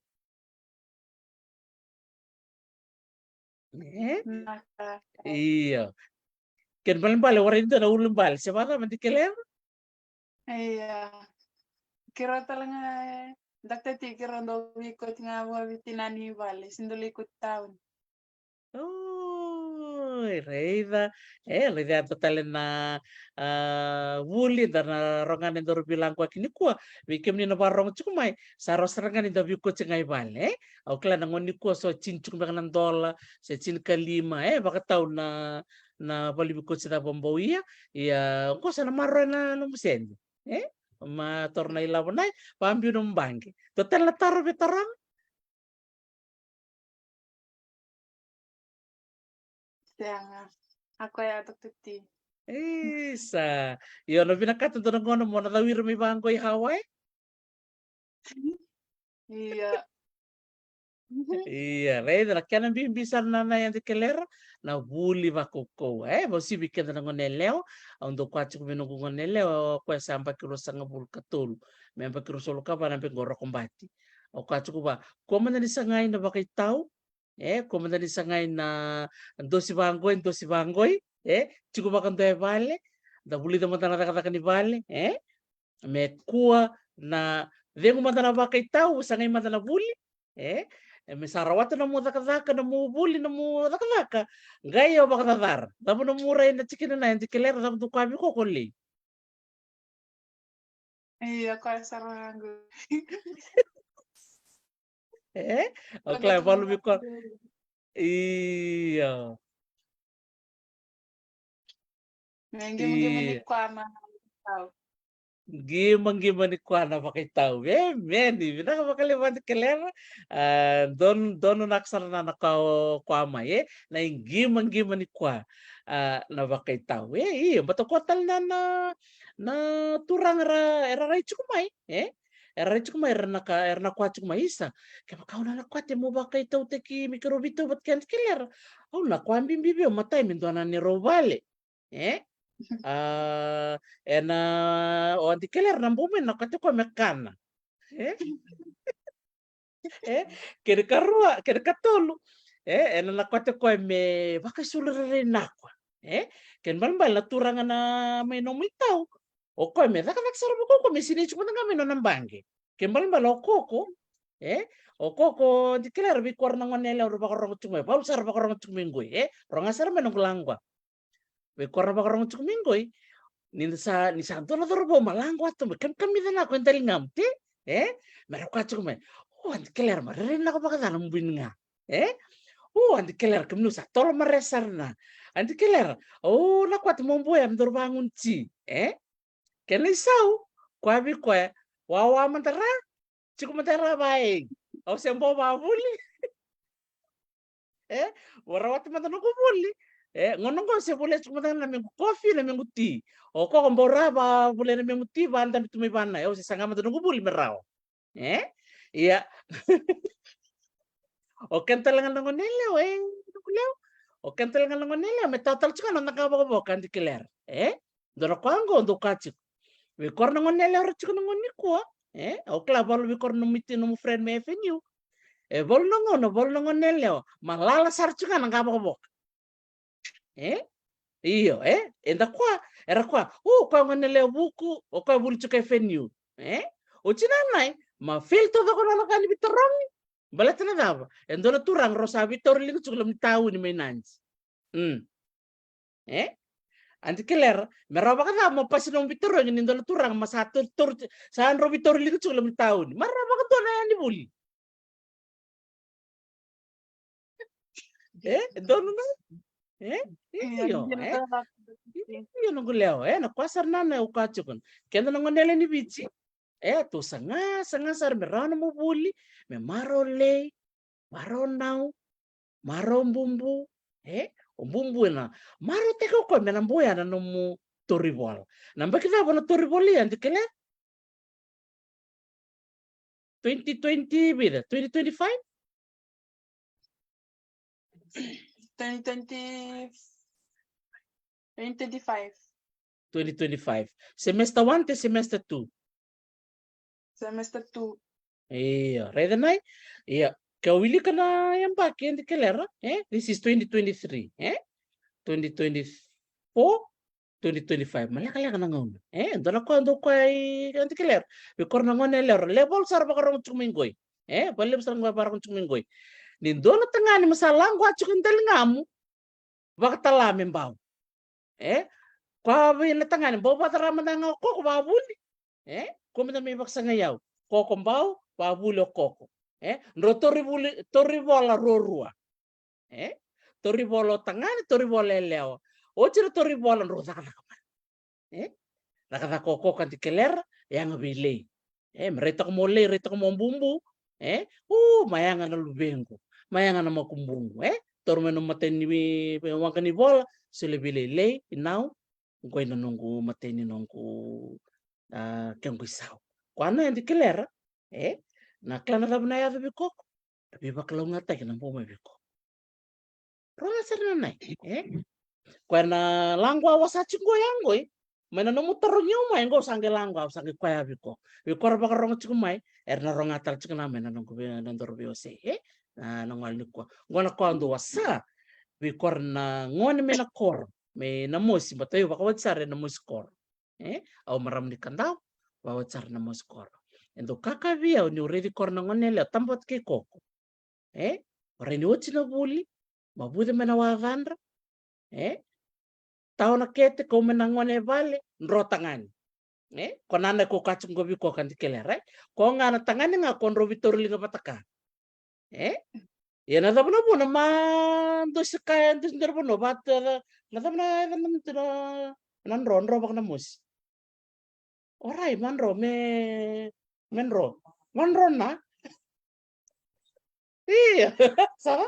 E? Vinaka. Io. Kena ibalebale warai ni dua na ulubale, se vacava Aunty Kelera? Io. Keirau tale ga, e, Doctor T, keirau dau veikoti ga vua vei tinani i vale, se dau lai koti tauni. Oi, raica. E, raica ya dua tale na, a, vuli da na rogoca ena daru veilaquaki nikua. Vei kemuni na vakarorogo tiko mai, sa rawa sara ga ni da veikoti ga i vale, e? Au kila na gauna nikua so tini tiko beka na dola, se tini ka lima, e, vakatau na, na vale ni veikoti cava o bau ia. Ia, qo sa na maroroya na nomu sede, e? Ma taura na ilavo, na vakabiu nomu baqe. Dua tale na taro via taroga? Sega. A koya Doctor T. Isa. Io, na vinakata dua na gauna mo na cau ira mai vaqo i Hawaii. Io. Ia, raica na kena bibi sara na, na Aunty Kelera, na vuli vakaukauwa. E, vakauasivi keda na gone yalewa, au dau kaya tiko vei noqu gone yalewa, o koya sa yabaki ruasagavulu ka tolu me yabaki ruasagavulu ka va, na yabaki qo Rokobati. Au kaya tiko vua, kua mada ni sagai na vakaitau, E, kua mada ni sagai na dosi vaqoi, dosi vaqoi, e, tiko vakadua e vale, da vulica mada na cakacaka ni vale, e, me kua na cegu mada na vakaitau, sagai mada na vuli, e, e, me sa rawata na mu cakacaka, na mu vuli, na mu cakacaka, qai o vakacacana. Cava na mu rai na tikina na e dikilera, cava dou kua vei koya ko lei? Ia, koya sara ga qo. E? O kila e valu vei koya. Io. Me qimaqima ni koya na vakaitau. Qimaqima ni koya na vakaitau. Emeni. Vinaka vakalevu Aunty Kelera. A, donu, donu na ka sara na na koya o koya mai, e? Na iqimaqima ni koya, a, na vakaitau. E, io, baleta koya tale na, na, na turaga ra, era rai tiko mai, e? Era rai tiko mai, era na ka, era na koya tiko mai, isa. Kevaka au na na koya te mo vakaitautaki me keirau veitau vata kei Aunty Kelera. Au na koya bibi vei au matai me dua na neirau vale. E? A, ena, o Aunty Kelera na bau mai na koya tiko me kana. E? E? Kena karua, kena katolu. E? Ena na koya tiko me vakaisulu rairai na koya. E? Kena balebale na turaga na mai nomu itau. O koya me cakacaka sara vakaukauwa me sinai tiko mada ga mai nona baqe. Kena balebale o koko. E? O koko Aunty Kelera vei koya na gone yalewa ra vakarogo tiko mai. Valu sara vakarogo tiko mai qoi. E? Roga sara mai noqu laqwa. Vei koya ra vakarogo tiko mai qoi. Ni sa, ni sa dua na cauravou ma laqwa tu mai. Kam, kamikamica na koya e daligamu te. E? Me ra koya tiko mai. O Aunty Kelera ma rairai na koya vakacava na bui ni ga. E? O Aunty Kelera kemunu sa tolo mare sara na. Aunty Kelera. O na koya te mo bui me daru vagunu ti. E? Kena isau. Koya vei koya. Wawa mada ra. Tiko mada ra va e. Au se bau vavuli. E, vou rawata mada noqu vuli. E, gauna qo se vuli tiko mada na mequ kofi, na mequ ti. O koko bau ra vavuli na mequ ti, vadabe tu mai vana. E, au se saga mada noqu vuli me rawa. E, ia. O kena tale ga na gone yalewa, e, noqu lewa. O kena tale ga na gone yalewa, me tawa tale tiko na noda qavokavoka Aunty Kelera. E, dua na koya qo, dou kaya tiko. Vei koya na gone yalewa ra tiko na gauna nikua. E, au kila valu vei koya nomu iti, nomu friend mai F N U. E valu na gauna, valu na gone yalewa. Ma lala sara tiko ga na qavokavoka. E? Io, e? Eda koya, era koya. O koya gone yalewa Vuku, o koya vuli tiko F N U. E? O tina nai, ma fail taucoko na nona ka ni veitarogi. Baleta na cava? E dua na turaga rau sa veitauri liga tiko loma ni tauni mai Nadi. Mm. E? Aunty Kelera, me rawa vakacava mo pasi nomu veitarogi ni dua na turaga ma sa tauri, tauri, sa drau veitauri liga tiko loma ni tauni. Ma rawa vakadua na yani vuli. E? Donu na? E? Io, e? Io, noqu lewa, e? Na koya sara na na au kaya tiko. Keda na gone yalewa ni Viti. E, tou saga, saga sara me rawa nomu vuli, me marau lei, marau nau, marau bubu, e? O bubu ena, marautaki o koya me na boya na nomu tauri vola. Na yabaki cava o na tauri vola ia, Aunty Kelera? Twenty twenty, vica? Twenty twenty-five? Twenty twenty, twenty twenty-five. Twenty twenty-five. Semester one te semester two? Semester two. Io, raica nai. Io, ke o wilika na yabaki, Aunty Kelera, e? This is twenty twenty-three, e? Twenty twenty-four, twenty twenty-five. Ma lekaleka na gauna. E, dua na koya, dua koya i Aunty Kelera. Vei koya na gone yalewa ra level sara vakarogo tiko mai qoi. E, vakalevu sara qo vakarogo tiko mai qoi. Ni dua na tagane ma sa laqwa tiko e daligamu, vakatala me bau. E? Koya vei na tagane, bau vakatara mada ga o koko vavuli. E? Ko mada me vakasagai au. Koko bau, vavuli o koko. E? Drau tauri vuli, tauri vola ruarua. E? Tauri vola o tagane, tauri vola yalewa. Oti na tauri vola drau cakacaka mada. E? Cakacaka o koko, Aunty Kelera, yaga vei lei. E, me raitaka mo lei, raitaka mo bubu. E? U, ma yaga na luvequ. Ma yaga na makubuqu. E? Taura mai na matai ni waqa ni vola, solia vei lei, lei, inau. Qoi na noqu matai ni noqu, a, kequ isau. Koya na Aunty Kelera. E? Na kila na cava na yaco vei koko. Na veivakalougatataki na bau mai vei koko. Roga sara na nai, e? Koya na laqwa au sa tiko qo ya qoi. Mai na nomu tarogi au mai qo, au sa qai laqwa, au sa qai koya vei ko. Vei ko ra vakarogo tiko mai, era na roga tale tiko na mai na noqu vei, na nodaru veiwasei, e? A, na gole nikua. Qo na koya dou wasa vei kora na gone mai na koro, mai Namosi, baleta au vakawati sara e Namosi koro. E, au marama ni Kadavu, vakawati sara e Namosi koro. E dau kakavi au niu raici kora na gone yalewa, tabati kei koko. E, o rai ni oti na vuli, mavuce mai na wacadra. E, tawa na kete, kau mai na gone e vale, dro tagane. E, ko nana ko kaci qo vei ko ka dikele, right? Ko ga na tagane ga ko dro vei tauri liga vata ka. E? Ia na cava na vuna ma dou se kaya, dou se dua na vanua vata, na cava na, na, na, na dro, dro vaka Namosi. Orai, ma dro, me, me dro. Ma dro na. Io, sa,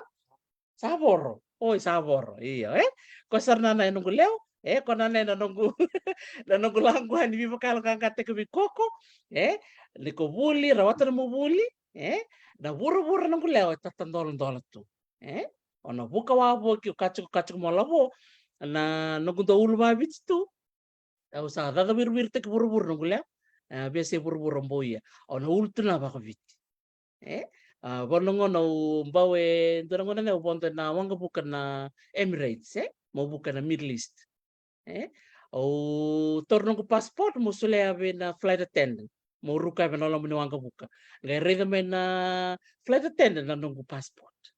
sa voro. Oi, sa voro. Io, e? Ko sara nana e noqu lewa, e? Ko nana e na noqu, na noqu laqua ni veivakayaloqaqataki vei koko, e? Ni ko vuli, rawata nomu vuli, e? Na vuravura noqu lewa e tatadoladola tu, e? O na vuka wavoki, o kaci, o kaci mo lavo, na noqu dau ulu vaviti tu, au sa caca wiriwiritaki vuravura noqu lewa. A, via se vuravura bau ia. Au na ulu tu na vakaviti. E? A, vanua gona au bau e, dua na gona ne au vodo na waqavuka na Emirates, e? Mo vuka na Middle East. E? Au taura noqu passport, mo solia vei na flight attendant. Mo ruka vei na loma ni waqavuka. Qai raica mai na flight attendant na noqu passport.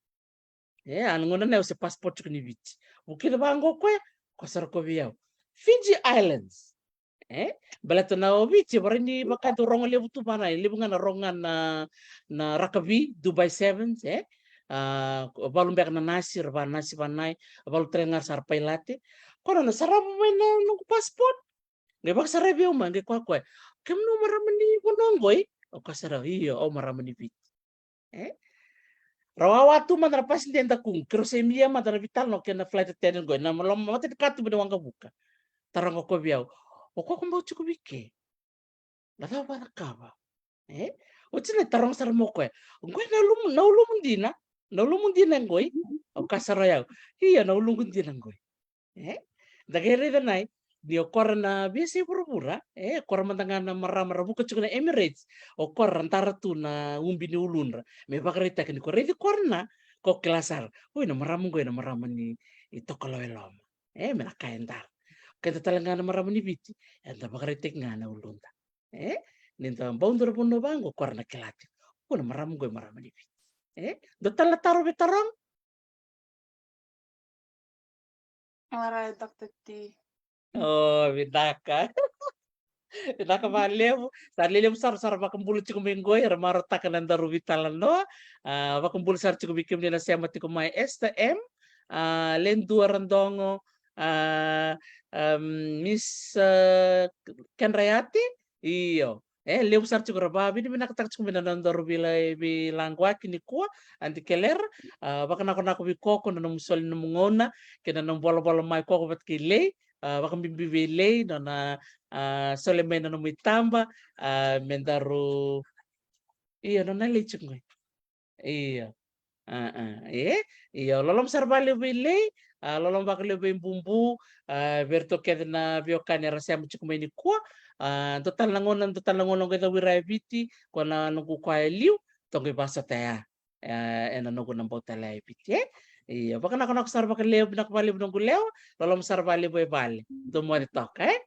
E, a na gona na au se passport tiko ni Viti. Vukica vaqo koya, ko sara ko vei au. Fiji Islands. E, baleta na o Viti, varai ni vaka dau rogo levu tu vanai, levu ga na rogo ga na, na rakavi, Dubai Sevens, e. A, valu beka na nasi, ra va nasi vanai, valu tale ga ra sara pailate. Ko na na sarava mai na noqu passport. Qai vakasara vei au mai, qai koya koya. Kemunu marama ni vanua qoi? Au ka sara, io, au marama ni Viti. E? Rawawa tu mada na passenger dakuqu, keirau se mia mada na veitalanoa kei na flight attendant qo, na loma mata ni katuba ni waqavuka. Taroga ko vei au, o koya ko bau tiko vei ke? Na cava vakacakava? E? Oti na taroga sara mo koya. Qoi na ulumu, na ulumu dina, na ulumu dina qoi? Au ka sara o yau, io, na uluqu dina qoi. E? Da qai raica nai, ni o kora na veiyasai vuravura, e, kora mada ga na marama ra vuka tiko na Emirates, o kora ra dara tu na ubi ni uludra me vakaraitaki ni ko raici kora na, ko kila sara, oi, na marama qoi na marama ni, i Tokalau e Loma. E, me na ka e dara. Keda tale ga na marama ni Viti, eda vakaraitaki ga na uluda. E? Ni da bau dua na vanua vaqo, kora na kila tiko, o na marama qoi marama ni Viti. E? Dua tale na taro veitaroga? Alright, Doctor T. O, vinaka. Vinaka vakalevu. Sa lelevu sara, sara vakabula tiko mai qoi, era marautaka na daru veitalanoa. A, vakabula sara tiko vei kemuni na sema tiko mai, Esther M, a, Ledua Radogo, a, a, Miss, a, Kedrayati. Io. E, levu sara tiko ra vakavinavinakataka tiko mai na nodaru veila, veilaquaki nikua, Adi Kelera. A, vakanakonako vei koko na nomu soli nomu gauna, kei na nomu volavola mai koko vata kei Lei, a, vakabibi vei Lei, nona, a, soli mai na nomu itaba, a, me daru, io, nona Lei tiko qoi. Io. A, a, e? Io, loloma sara vakalevu vei Lei, a, loloma vakalevu vei Bubu, a, vei iratou kece na veiwekani era sema tiko mai nikua, a, dua tale na gauna, dua tale na gauna qai cau ira e Viti, ko na noqu koya e liu, tou qai vakasota ya. E, ena noqu na bau tale ya e Viti, e? Io, vakanakonako sara vakalevu, vinaka vakalevu noqu lewa, loloma sara vakalevu e vale. Dou moce toka, e?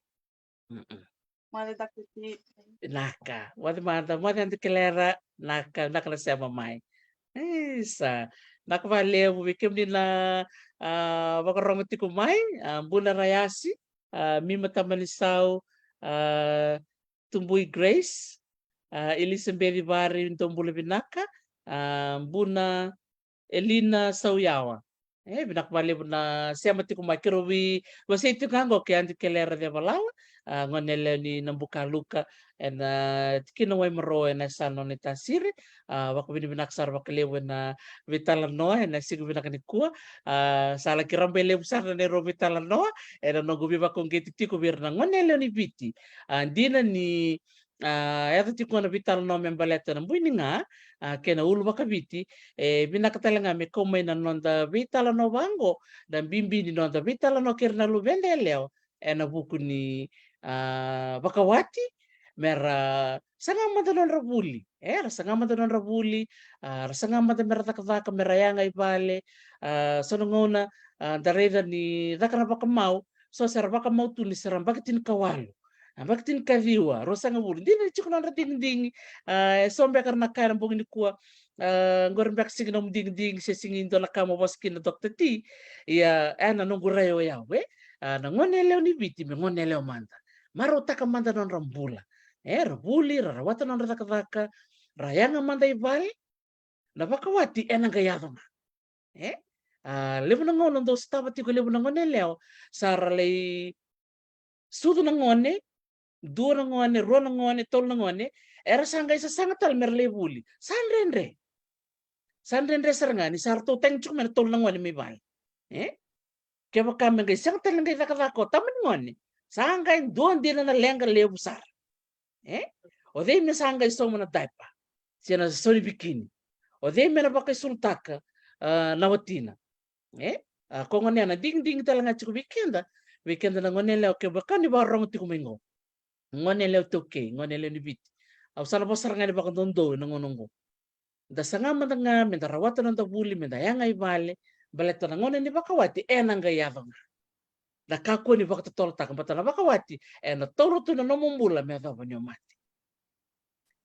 Mm-mm. Moce Doctor T. Vinaka, moce mada, moce Adi Kelera, vinaka, vinaka na sema mai. Isa, vinaka vakalevu vei kemuni na, a, vakarorogo tiko mai, a, Buna Rayasi, a, Mima Tamanisau, a, Tubui Grace, a, Elisabeci Vari, dou bula vinaka, a, Buna Elina Sauyawa. E, vinaka vakalevu na sema tiko mai, keirau veiwasei tiko ga qo kei Adi Kelera Cevalala, a, gone yalewa ni Nabukaluka, ena tikina Waimaro, ena yasana Naitasiri. A, vakavinavinaka sara vakalevu ena veitalanoa ena siga vinaka nikua. A, sa laki rabailevu sara na neirau veitalanoa ena noqu veivakauqeti tiko vei ira na gone yalewa ni Viti. A, dina ni a, yaco tiko na veitalanoa me baleta na bui ni ga, a, kei na ulu vakaviti, e vinaka tale ga me kau mai na noda veitalanoa vaqo, na bibi ni noda veitalanoa kei ira na luveda yalewa, ena vuku ni, a, vakawati, mera saga mada nodra vuli. E, ra saga mada nodra vuli, a, ra saga mada mera cakacaka, mera yaga i vale, a, so na gauna, a, da raica ni caka na vakamau, so se ra vakamau tu ni se ra baki tinikawalu, a, baki tinikaciwa, rua saga vuli. Dina ni tiko nodra digidigi, a, e so beka ra na kaya na bogi nikua, a, qori beka sigi nomu digidigi, se sigi dua na ka mo vosa kina Doctor T, ia, e na noqu rai o yau, e, a, na gone yalewa ni Viti, me gone yalewa mada. Marautaka mada nodra bula. E, ra vuli, ra rawata nodra cakacaka, ra yaga mada i vale, na vakawati ena qai yaco ga. E? A, levu na gauna dou sotava tiko levu na gone yalewa, sa ra lai sucu na gone, dua na gone, rua na gone, tolu na gone, era sa qai sasaga tale mera lai vuli. Sa dredre. Sa dredre sara ga ni sa ratou tagi tiko mai na tolu na gone mai vale. E? Kevaka me qai sega tale na qai cakacaka o tama ni gone, sa qai dua dina na leqa levu sara. E? O cei me sa qai sauma na diaper, se na sau ni bikini? O cei me na vakaisulutaka, a, na watina? E? A, ko gone, na digidigi tale ga tiko vei keda, vei keda na gone yalewa, kevaka ni vakarorogo tiko mai qo. Gone yalewa iTaukei, gone yalewa ni Viti. Au sa na vosa sara ga ni vakadoudou ena gauna oqo. Da saga mada ga me da rawata noda vuli, me da yaga i vale, baleta na gauna ni vakawati ena qai yaco ga. Da kakua ni vakatotolotaka, baleta na vakawati ena taura tu na nomu bula me yacova ni o mate.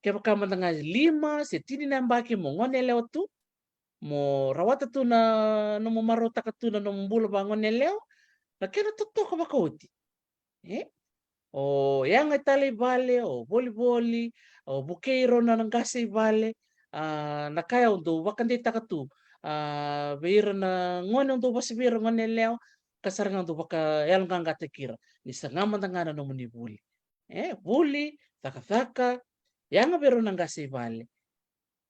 Kevaka mada ga lima se tini na yabaki mo gone yalewa tu, mo rawata tu na nomu marautaka tu na nomu bula vagone yalewa, na kena totoka vakaoti. E? O yaga tale i vale, o volivoli, o vukei rau na qase i vale, a, na ka ya o dou vakadeitaka tu, a, vei ira na gone o dou vosa vei ira gone yalewa, ka sara ga dou vakayaloqaqataki ira. Ni saga mada ga na nomuni vuli. E, vuli, cakacaka, yaga vei rau na qase i vale.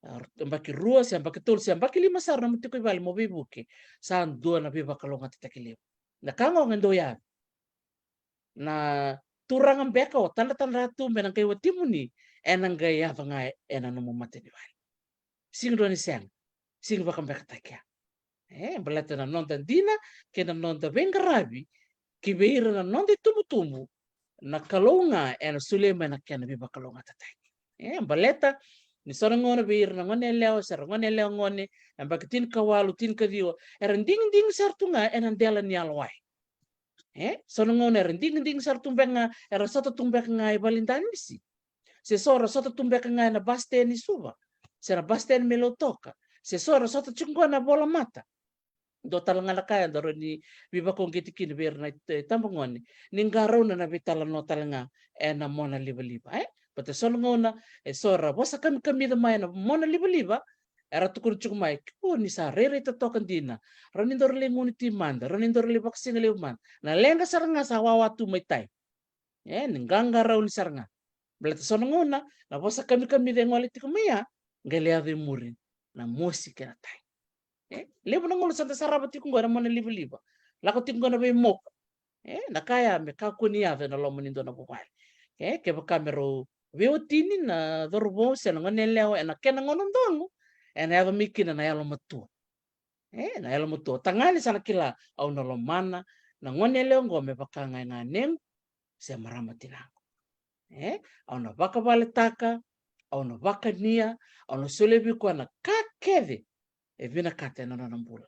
A, yabaki rua, se yabaki tolu, se yabaki lima sara nomu tiko i vale mo veivuke, sa dua na veivakalougatataki levu. Na ka qo ga e dau yaco. Na turaga beka o tadratadra tu me na qai watimuni, ena qai yaco ga ena nomu matanivale. Sega dua ni sega, sega ni vakabekataki ya. E, baleta na noda dina kei na noda veiqaravi ki vei ira na noda itubutubu, na Kalou ga ena solia mai na kena veivakalougatataki. E, baleta ni so na gauna vei ira na gone yalewa, se ra gone yalewa gone, yabaki tinikawalu, tinikaciwa, era digidigi sara tu ga ena dela ni yalowai. E, so na gauna era digidigi sara tu beka ga, era sota tu beka ga e valedanisi. Se so ra sota tu beka ga ena bus stand i Suva, se na bus stand mai Lautoka, se so ra sota tiko qo na volamata. Dua tale ga na ka ya da rawa ni veivakauqeti kina vei ira na i-, itabagone, ni qarauna na veitalanoa tale ga ena mona livaliva, e? Baleta so na gauna e so ra vosa kamikamica mai ena mona livaliva, era tukuna tiko mai, "Ko ni sa rairai totoka dina, rawa ni daru lai gunu ti mada, rawa ni daru lai vakasigalevu mada." Na leqa sara ga sa wawa tu mai tai. E, ni qaqarauni sara ga. Baleta so na gauna na vosa kamikamica e gole tiko mai ya, qai lai yaco i muri na mosi kei na tai. E, levu na gauna sa da sarava tiko qo ena mona livaliva, lako tiko qo na veimoku. E, na ka ya me kakua ni yaco ena loma ni dua na vuvale. E, kevaka me rau veiwatini na cauravou se na gone yalewa ena kena gauna donu, ena yaco mai kina na yalomatua. E, na yalomatua. Tagane sa na kila, au na lomana na gone yalewa oqo me vaka ga e ganequ se marama tinaqu. E, au na vakavaletaka, au na vakania, au na solia vei koya na ka kece e vinakata ena nona bula.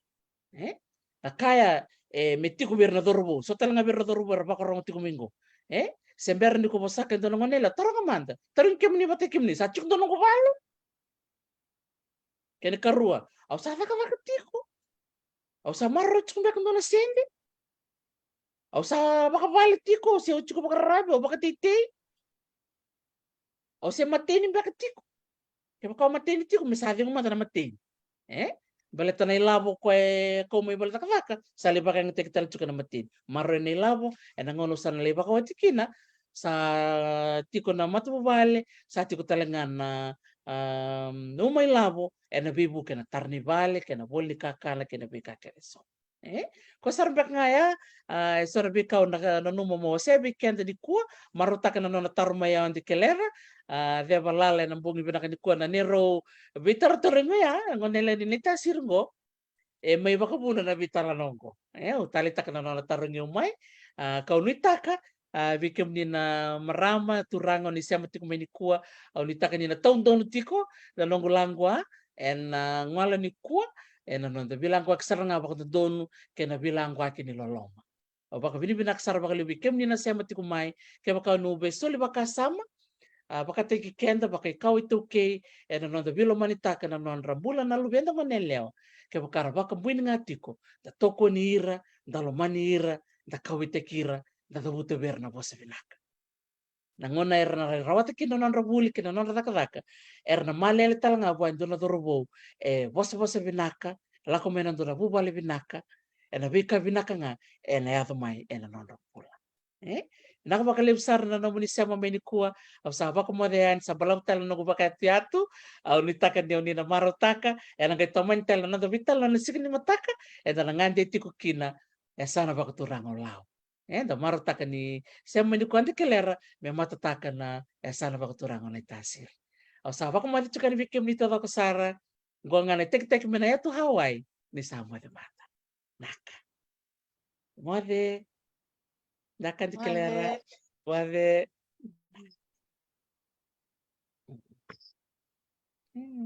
E, na ka ya, e, me tiko vei ira na cauravou, so tale ga vei ira na cauravou era vakarogo tiko mai qo. E, se bera ni ko vosaka e dua na gone yalewa, taroga mada, tarogi kemuni vata kei kemuni, sa tiko dua noqu valu? Kena karua, au sa cakacaka tiko? Au sa maroroya tiko beka dua na sede? Au sa vakavale tiko, se au tiko vakararavi, au vakateitei? Au se mateni beka tiko? Kevaka au mateni tiko, me sa cegu mada na mateni. E? Baleta na ilavo koya e kau mai vale cakacaka, sa lai vakayagataki tale tiko na mateni. Maroroya na ilavo, ena gauna au sa na lai vakawati kina, sa tiko na matavuvale, sa tiko tale ga na, a, uma ilavo, ena veivuke ena tara ni vale, kei na voli ni kakana, kei na veika kece eso. E? Koya sara beka ga ya, a, eso na veika au na, nanuma meu wasea vei keda nikua, marautaka na nona taro mai ya o Adi Kelera, a, ceva lala ena bogi vinaka nikua na neirau veitarotarogi oya, gone yalewa ni Naitasiri qo. E mai vakavuna na veitalanoa oqo. E, au taleitaka na nona tarogi au mai, a, kau nuitaka, A, vei kemuni na marama, turaga, o ni sema tiko mai nikua, au nuitaka ni na taudonu tiko na noqu laqua ena, a, gauna nikua, ena noda veilaquaki sara ga vakadodonu kei na veilaquaki ni loloma. Au vakavinavinaka sara vakalevu vei kemuni na sema tiko mai, kevaka o ni veisoli vakasama, a, vakataki keda, vakaikawa iTaukei, ena noda veilomanitaka na nodra bula na luveda gone yalewa. Kevaka ra vakabuini ga tiko, da tokoni ira, da lomani ira, da kauwaitaki ira, da cavuta vei ira na vosa vinaka. Na gauna era na rawata kina na nodra vuli kei na nodra cakacaka, era na malele tale ga vua e dua na cauravou e vosavosa vinaka, lako mai na dua na vuvale vinaka, ena veika vinaka ga ena yaco mai ena nodra bula. E? Vinaka vakalevu sara na nomuni sema mai nikua. Au sa vakamoce yani, sa balavu tale na noqu vakayatuyatu. Au nuitaka ni o ni na marautaka, ena qai tomani tale na noda veitalanoa na siga ni mataka, eda na gade tiko kina e yasana vakaturaga o Lau. Eda marautaka ni sema mai nikua, Aunty Kelera, me matataka na yasana vakaturaga o Naitasiri. Au sa vakamoce tiko yani vei kemuni taucoko sara. Qo ga na itakitaki mai na yatu Hawaii, ni sa moce mada. Naka. Moce. Naka, Aunty Kelera. Moce. Moce.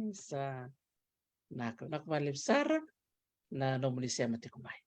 Isa. Naka, naka vakalevu sara na nomuni sema tiko mai.